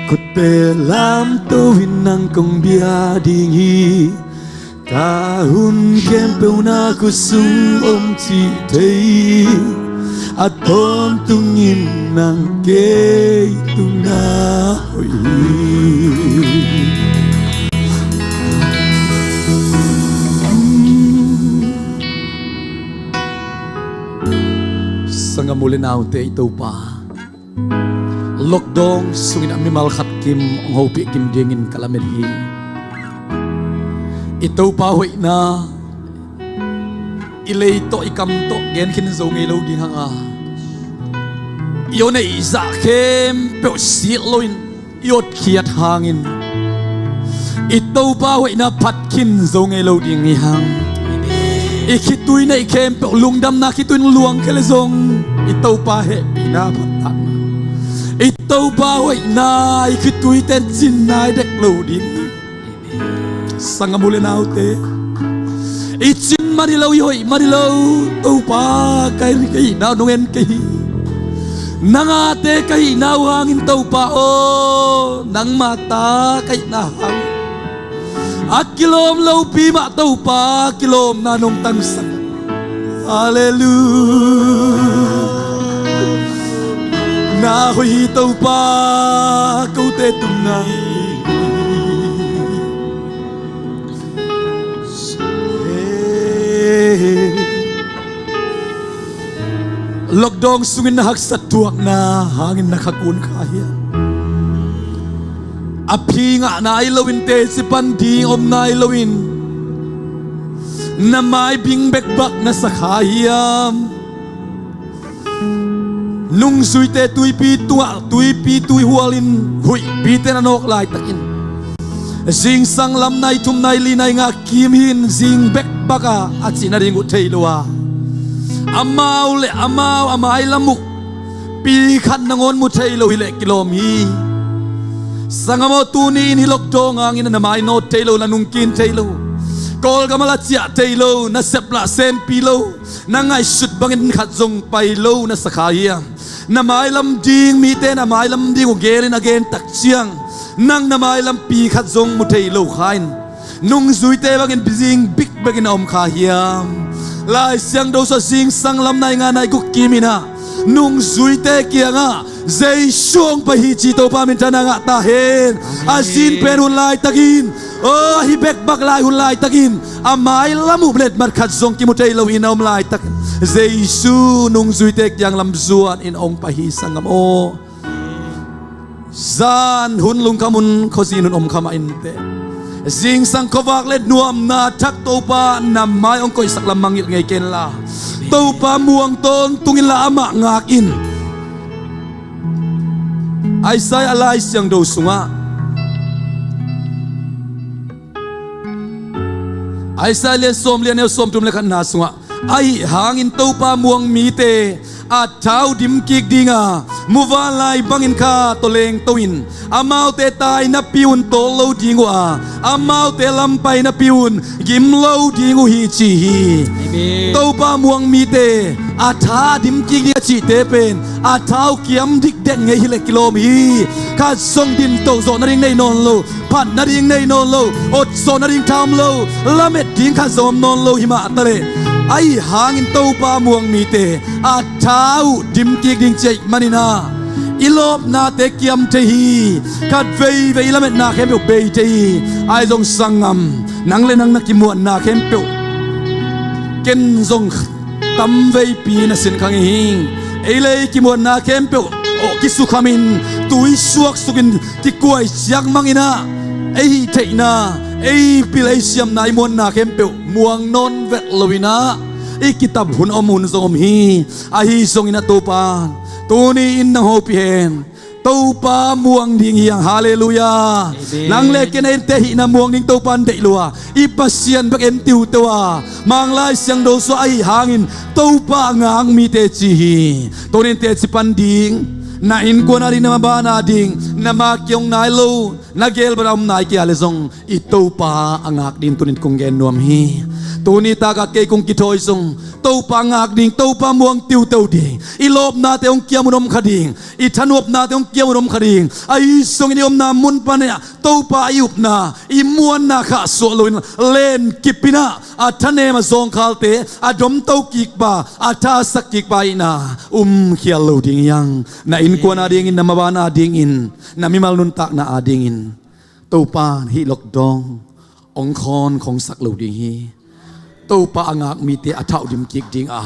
Khutte lamto in nang kong bia ding hi. Ka hun khempeuh na khut sung om cih thei. A tawntungin nang kei tung na hoih hi. Sanggam u le naute, i Topa lockdown sungin a mimal khat kim hong hopih kim dingin ka lamen hi. I Topa hoihna i lei tawh i kam tawh gen khin zo ngei lo ding hang a, i aw neih zah khempeuh silh loin i awtkhiat hangin i Topa hoihna phat khin zo ngei lo ding hi hang. I khitui neih khempeuh lungdamna khitui in luang khia le zong i Topa hehpihna phat takna, i Topa hoihna i khitui ten cin nai dek lo ding hi. Sanggam u le naute, i cin man hi lo, i hoih man hi lo. Topa, ka hihna uh nong en kei hi. Nang ate ka hihna uh hangin Topa aw, nangma ta ka hihna hang a kilawm lopi mah Topa, kilawmna nong tangsak. Halleluiah. Na hoih hi Topa, kote tungah. Lockdown sungin na haksat thuakna hangin na kha kun kha hiam? A phi ngah nai loin, teci pan ding om nai loin na mai bing bekbak na sa kha hiam? Nungzuite tuipi tungah, tuipi tuihualin huihpite na nawk laitakin, zingsang lam nai thum nai li nai nga kim hi-in zing bekbak a a cih nading uh thei lo a, amau le amau a mailam uh pi khat nangawn mu thei lo hileh kilawm hi. Sanggam aw, tuni-in hih lockdown hangin na mainawt thei lo, na nungkin thei lo, Kawlgam ah la ciah thei lo, na sep lah senpi lo, na ngaihsut bangin khat zong pai lo na sa kha hiam? Na mailam ding mite na mailam ding uh gelin a gen tak ciang nang na mailam pi khat zong mu thei lo kha-in, nungzuite bangin zing bikbekin a om kha hiam? Lai Siangtho sungah zingsang lam nai nga nai guk kimin ah nungzuite kiangah Jesu hong pai hi ci, Topa minthanna ngah ta hen. A zin pen hun laitakin, aw, hih bekbak lai hun laitakin a mailam uh letmat khat zong kimu thei loin a om laitakin Jesu nungzuite kiang lamzuanin hong pai hi, sanggam aw. Zan hun lungkham hun, khuazin hun om kha mah inteh, zingsang khuavak le nuamna thak Topa na mai hong koihsak lam mangngilh ngei kenla, Topa muang tawntung inla amah ngak in. Isaiah Lai Siangtho sungah, Isaiah lian sawmli, a neu sawmthum le khatna sungah, ahi hangin Topa muang mite a tha uh dimkik ding a, muvanlai bangin kha tawh lengto in, amaute tai napi un tawl lo ding uh a, amaute lam pai napi un gim lo ding uh hi, ci hi. Amen. Topa muang mite a tha dimkik ding a cihte pen a tha uh kiam dikdek ngei hileh kilawm hi. Khat zong dinto zawh nading nei nawn lo, phat nading nei nawn lo, ot zawh nading tha om lo, lamet ding khat zong om nawn lo hi mah taleh, ahi hangin Topa muang mite a tha uh dimkik ding ci ahih manin ah i lawpnate kiam thei hi. Khat veivei i lametna khempeuh bei thei hi. Ahi zong sanggam, nang le nang na kimuanna khempeuh Ken zong tamveipi na sin kha ngei hi. Ei le ei kimuanna khempeuh aw kisukhamin, tui suaksukin, kikuai ciak manginah, ei hih theihna, ei pil ei siamna, ei muanna khempeuh muang nawn vet loinah i kitap hun om hun zong om hi. Ahi zongin a Topa, tuni in nang hopih hen. Topa muang ding hi hang. Halleluiah. Amen. Nang le ken a innte hihna muang ding Topa in deih lua. I Pasian bek en tiuteu a, Manglai Siangtho sua ahi hangin Topa a ngak mite ci hi. Tunin teci pan ding, na innkuan a ding, na maban a ding, na ma kiong nai lo, na gel bana om nai kia le zong i Topa a ngak ding tunin kong gen nuam hi. Tuni taka kei kong kithawi zong Topa ngak ding, Topa muang tiuteu ding, i lawpnate hong kiam hun om kha ding, i thanuapnate hong kiam hun om kha ding. Ahi zongin i omna mun panah Topa i upna, i muanna khahsuah loin len kipinah a thanem a zawngkhalte a domto kikpa, a thasak kikpa ihna um khial lo ding hi hang. Na innkuan a dingin, na maban a dingin, na mimal nuntakna a dingin Topa hih lockdown hong khawn khongsak lo ding hi. Topa a ngak mite a thauh dim kik ding a,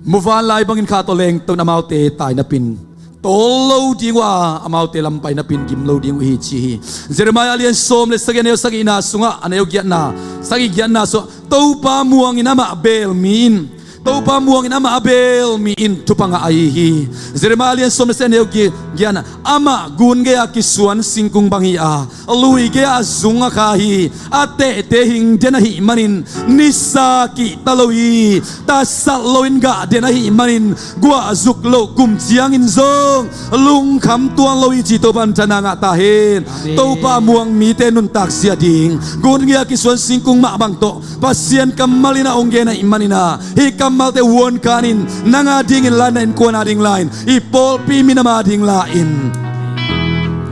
muvanlai bangin kha tawh lengton amaute tai napin tawl lo ding uh a, amaute lampai napin gim lo ding uh hi ci hi. Jeremiah lian sawm le sagih, a neu sagihna sungah, a neu giatna, sagih giatna sungah Topa muangin amah beel mi in Topa muangin amah a beel mi in thupha ngah ahi hi. Jeremiah lian sawm le sagih, a neu gi-, giatna, amah gun gei-a kisuan singkung bang hi a, lui gei-a zung a kha hi. A tehte hing den ahih manin nisa kihta lo hi. Tasat loin gah den ahih manin guahzuk loh kum ciangin zong lungkham tuan lo hi ci. Topa in thana ngah ta hen. Amen. Topa muang mite nuntak zia ding, gun gei-a kisuan singkung mah bang tawh Pasian kammal in a hong gen ahih manin a, hih kammalte vuan kanin nang a dingin la-in, na innkuan a ding la-in, i pawlpi minam a ding la-in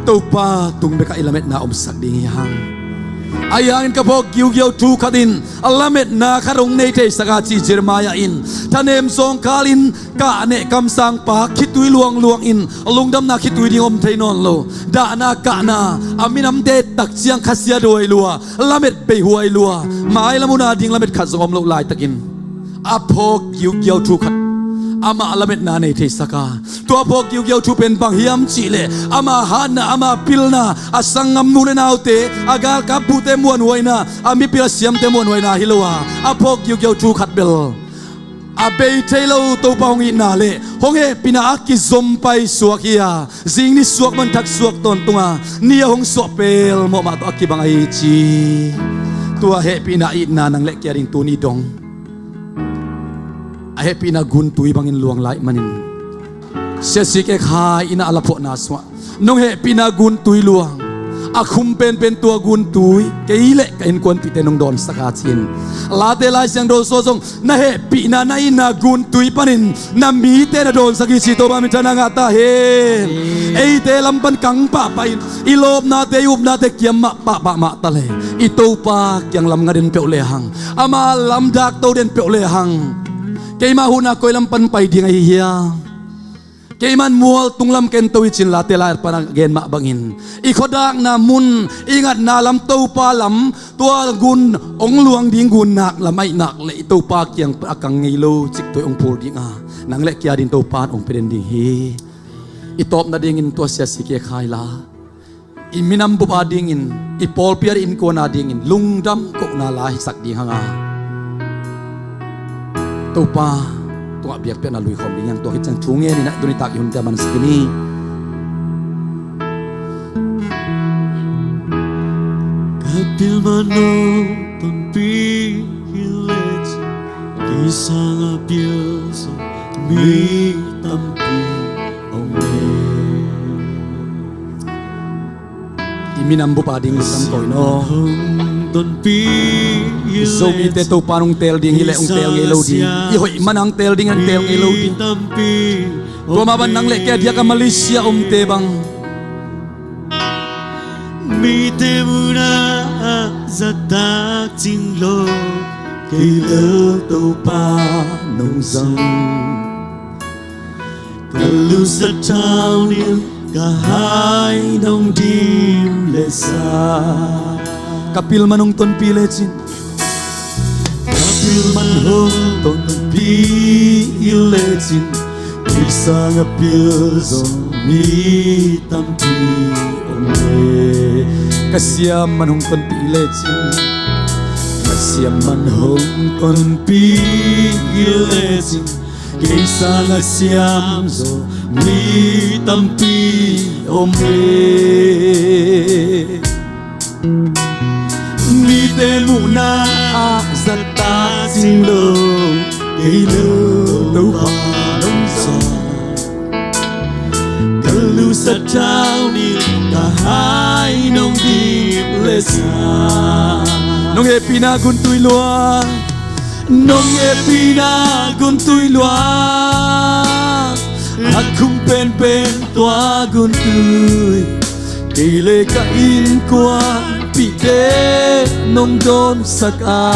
Topa tung bekah i lametna omsak ding hi hang. Ahi hangin ka phawk giugiau thu khat in a lametna khat hong nei theisak a ci Jeremiah in. Thanem zawngkhalin kahneh kamsangpa khitui luangluangin lungdamna khitui ding om thei nawn lo. Dahna kahna a minamte tak ciang khasia duai lua, lamet bei huai lua, mailam hun a ding lamet khat zong om loh laitakin a phawk giugiau thu khat amah a lametna nei theisak a. Tua phawk giugiau thu pen bang hiam cihleh ama hatna, ama pilna, a sanggam nu le naute, a galkap bute muanhuaina, a mipil a siamte muanhuaina hi lo a, a phawk giugiau thu khat bel a bei thei lo Topa hong itna le hong hehpihna a kizom paisuak hi a, zing ni suak manthak suak tawntunga ni a hong suah pelmawh mah tawh a kibang ahi ci. Tua hehpihna itna nang le kei a ding tuni dong a hehpihna guntui bangin luang lai manin, Sia C K Khai in a laphuahna sungah nong hehpihna guntui luang, a khum penpen tua guntui kei le ka innkuanpihte nong dawnsak a ci-in, Late Lai Siangtho sua zong na hehpihna, na itna guntui panin na mite na dawnsak hi ci. Topa min thana ngah ta hen. Amen. Eite lam pan kang pahpah in, i lawpnate, i upnate kiam mah pahpah mah ta le, i Topa kiang lam nga den peuh le hang, ama lam dakto den peuh le hang, keima huhna koi lam pan pai ding ahi hiam? Keiman mual tunglam kento hi cin Late Lai pan a gen mah bangin, i khuadakna mun, i ngatna lam, Topa lam, tua gun hong luang ding gun nak lam ahih nak le i Topa kiang a kang ngei lo ciktuai hong phul ding a, nang le kei a ding Topa in hong pia den ding hi. I tawpna dingin tua Sia C K Khai la, i minam bup a dingin, i pawlpi a ding, innkuan a dingin lungdam kohna la hisak ding hang a, Topa tungah biakpiakna luikhawm ding hang. Tua khit ciang thu ngen inah tuni tak i hunte a mansak ni. Ka pil manung tonpi hi lecin, kei sangah pil zo mi tampi om e. I minam bup a ding i sam koi no. Zomite Topa nong teel ding hi leh hong teel ngei lo ding. I hoih man hong teel ding, hong teel ngei lo ding. Tua mah bang nang le kei a diak a Malaysia omte bang, mite muna a zatak cing lo, kei lo Topa nong zang. Ka lusa thau nin ka hai nong dim le sa. Ka pil manung tonpi lecin, ka Pil man hong tonpih lecin, kei sangah pil zong mi tampi om e. Ka siam man hong tonpih lecin, ka siam man hong tonpih lecin, kei sangah siam zaw mi tampi om e. Mite muhna ah zattak cing lo, kei lo Topa nong zang. Ka lusa thau ni, ka hai nong dip le sa. Nong hehpihna guntui luang, nong hehpihna guntui luang, a khum penpen tua guntui. Kei le ka innkuanpihte nong dawnsak a,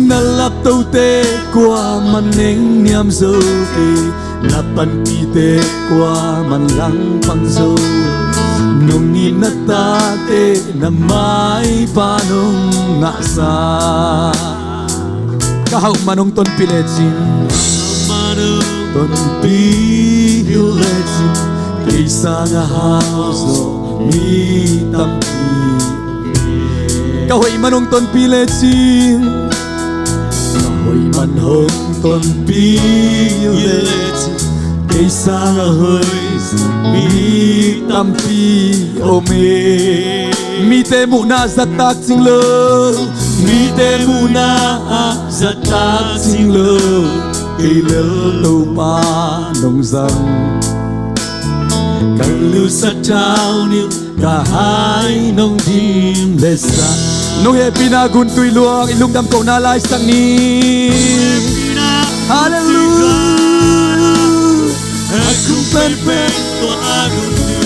na laptote kuaman nengniam zo kei, na panpihte kuaman langpang zo. Nong it na tate na maipha nong ngahsa. Ka hauh man hong tonpih lecin, tonpih lecin, kei sangah hau zaw mi tampi. Ka hoih man hong tonpih lecin, ka hoih man hong tonpih lecin, kei sangah hoih zaw mi tampi om e. Mite muhna zattak cing lo, mite muhna ah zattak cing lo, kei lo Topa nong zang. Ka lusa thau ni, ka hai nong dim le sa. Nong hehpihna guntui luang, i lungdam kohna laisak ni. Halleluiah. A khum penpen tua guntui,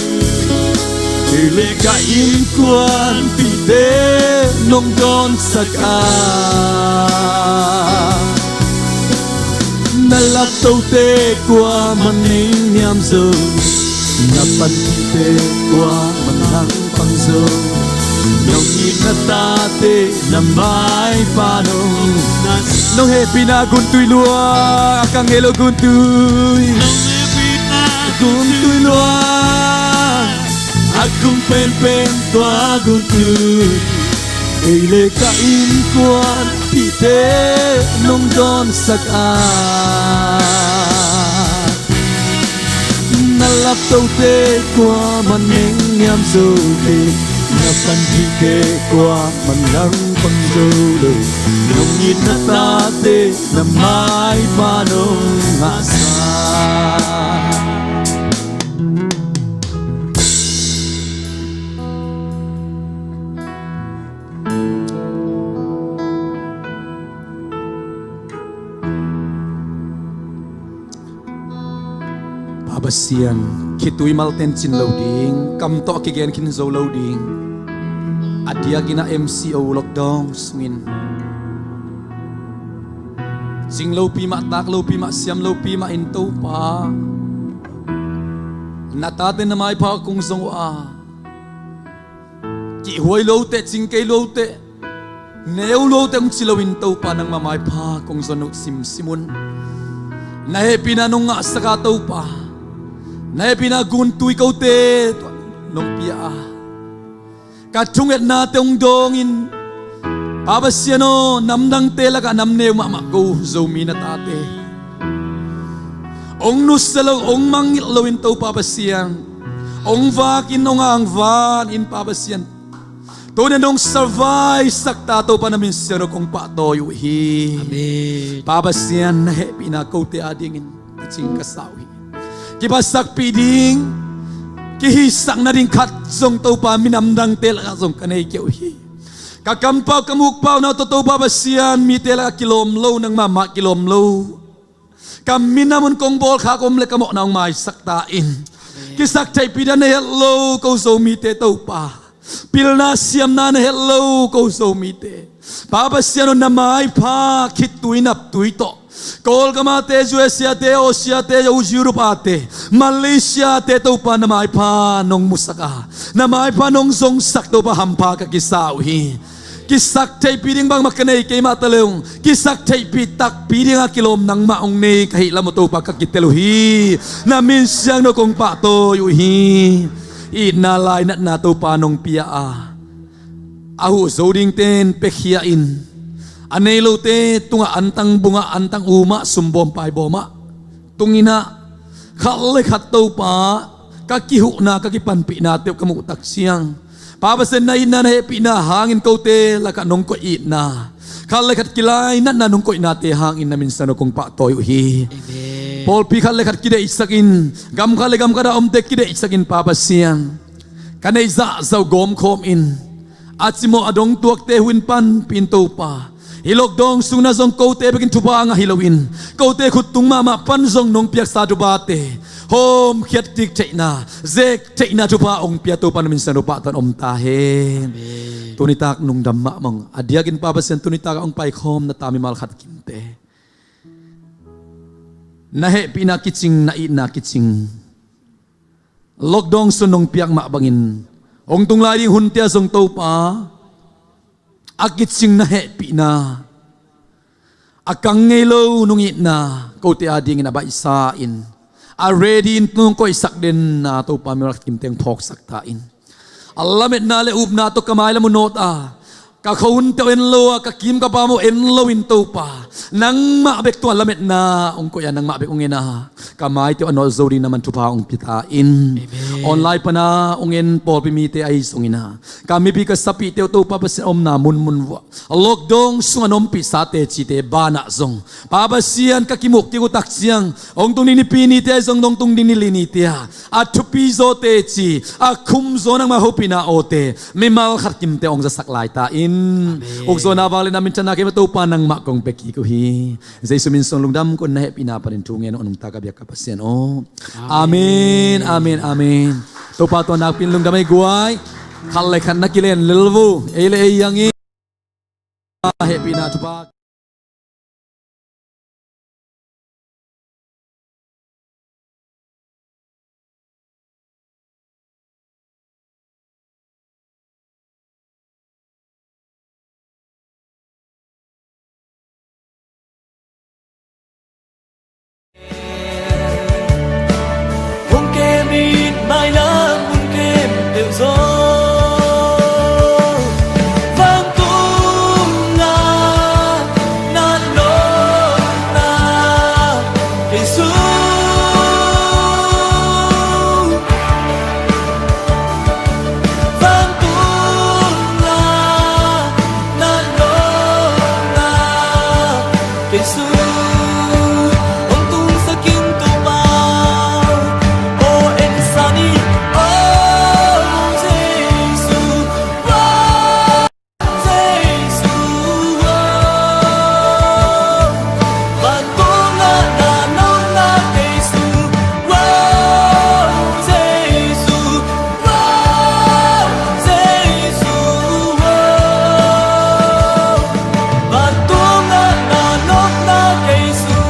kei le ka innkuanpihte nong dawnsak a, na laptote kuaman nengniam zo, na panpihte kuaman langpang zo. Nong it na tate na maipha nong, nong hehpihna guntui luang, a kang ngei lo guntui, nong hehpihna guntui luang, a khum penpen tua guntui, kei le ka innkuanpihte nong dawnsak a, na laptote kuaman nengniam zo kei, na panpihte kuaman langpang zo lo. Nong it na tate na maipha nong ngahsa. Pa Pasian, khitui malten cin lo ding, kam tawh kigen khin zo lo ding. A diakin a M C O lockdown sungin cing lopi mah, tak lopi mah, siam lopi mah in Topa, na tate na maipha kong zong uh a, kihhuai lote, cing kei lote, neu lote hong ci loin Topa nangma maipha kong zon uh simsim un. Na hehpihna nong ngahsak a Topa, na hehpihna guntui kote nong pia a, ka thungetnate hong dawngin, Pa Pasian aw, namdangte lakah namneu mahmah ko Zomi na tate hong nusia lo, hong mangngilh loin Topa Pasian, hong vakin hong angvanin Pa Pasian, tuni nong savaisak ta Topa na min siangtho kong pahtawi uh hi. Amen. Pa Pasian, na hehpihna kote adingin ka cing ka sa uh hi. Kiphasakpih ding, kihisak nading khat zong Topa minam dangte lakah zong ka nei kei uh hi. Ka kampau ka mukpau na tawh Topa Pasian, mite lakah kilawm lo, nangmah mah kilawm lo, ka minam un kong bawlkhak om le ka mawhna hong maisak ta in. Amen. Kisaktheihpih dan na het lo ko Zomite Topa, pilna siamna na het lo ko Zomite, Pa Pasian aw, na maipha khitui naptui tawh, Kawlgam a te, U S A te, Asia te, Europe a te, Malaysia te Topa na maipha nong musak a, na maipha nong zongsak Topa hampha ka kisa uh hi. Kisaktheihpih ding bangmah ka nei kei mah ta le ung, kisaktheihpih takpi dinga kilawm nangmah hong nei ka hih lam uh Topa ka kitel uh hi. Na min siangtho kong pahtawi uh hi. Itna lainatna Topa nong pia a, a huh zo dingte in piakhia in, a nei lote tungah antang bungah antang umah sumbawm paibawmah tung in ah, khat le khat Topa ka kihuhna ka kipanpihna teuh ka muh tak ciang, Pa Pasian, na itna na hehpihna hangin kote lakah nong koih itna, khat le khat kilainatna nong koihnate hangin na min siangtho kong pahtawi uh hi. Amen. Pawlpi khat le khat kideihsak in, gam khat le gam khat a omte kideihsak in, Pa Pasian, ka neih zahzah uh gawmkhawm in, a cimawh a dongtuakte huh in panpih in Topa. Hih lockdown sungah zong kote bekin thupha ngah hi loin, kote khuttung mahmah pan zong nong piaksa thuphate hawmkhiat kik theihna, zek theihna thupha hong pia Topa na min siangtho pahtawi in om ta hen. Amen. Tuni tak nungdam mahmah ung. A diakin Pa Pasian, tuni tak a hong paikhawm na ta mimal khat kimte, na hehpihna kicing, na itna kicing, lockdown sung nong piak mah bangin hong tung lai ding hunte ah zong Topa, a kicing na hehpihna, a kang ngei lo nong itna kote adingin a baihsa in, a ready in nong koihsak denna Topa mimal khat kimte hong phawksak ta in. A lametna le upna tawh ka mailam uh nawt a, ka khuahunte uh en lo a, ka kim ka pam uh en loin Topa, nangmah bek tungah lametna hong koih a, nangmah bek hong en a, ka maite uh a nawt zo ding na man thupha hong pia ta in. Amen. Online pana hong en pawlpi mite ahi zongin ah, ka mipi ka sapihte uh Topa Pasian, omna munmun vuah, lockdown sungah na ompihsa tecite banah zong, Pa Pasian, ka kimuk kik uh tak ciang, hong tung ding Nipi nite ahi zong, hong tung ding Nilh nite ah, a thupi zaw teci, a khum zaw nangmah hopihna awte mimal khat kimte hong zasak lai ta in. Amen. Ukzawhna, vangliatna, minthanna keimah Topa nangmah kong pia kik uh hi. Jesu min suang lungdam kong, na hehpihna panin thu ngen uh a nungta ka biak ka Pasian aw. Amen, amen, amen. Topa tawh nakpi-in lungdam ei guai. Khat le khat na kilen lel vo. Ei le ei hang in, hehpihna thupha. Hong kem in mailam, hong kem peuh zaw. Vantung ah na lawhna kei su. Vantung ah na lawhna kei su. Hong tungsak in Topa, aw en sa ni, aw Jesu, aw Jesu, aw. Vantung ah na lawhna kei su, aw Jesu, aw Jesu, aw. Vantung ah na lawhna kei su.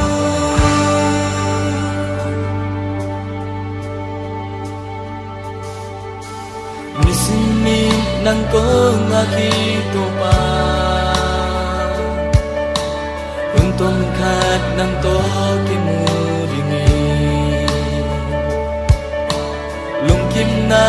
Nisim ni nang kong ngak hi Topa, hun tom khat nang tawh kimu ding hi. Lungkimna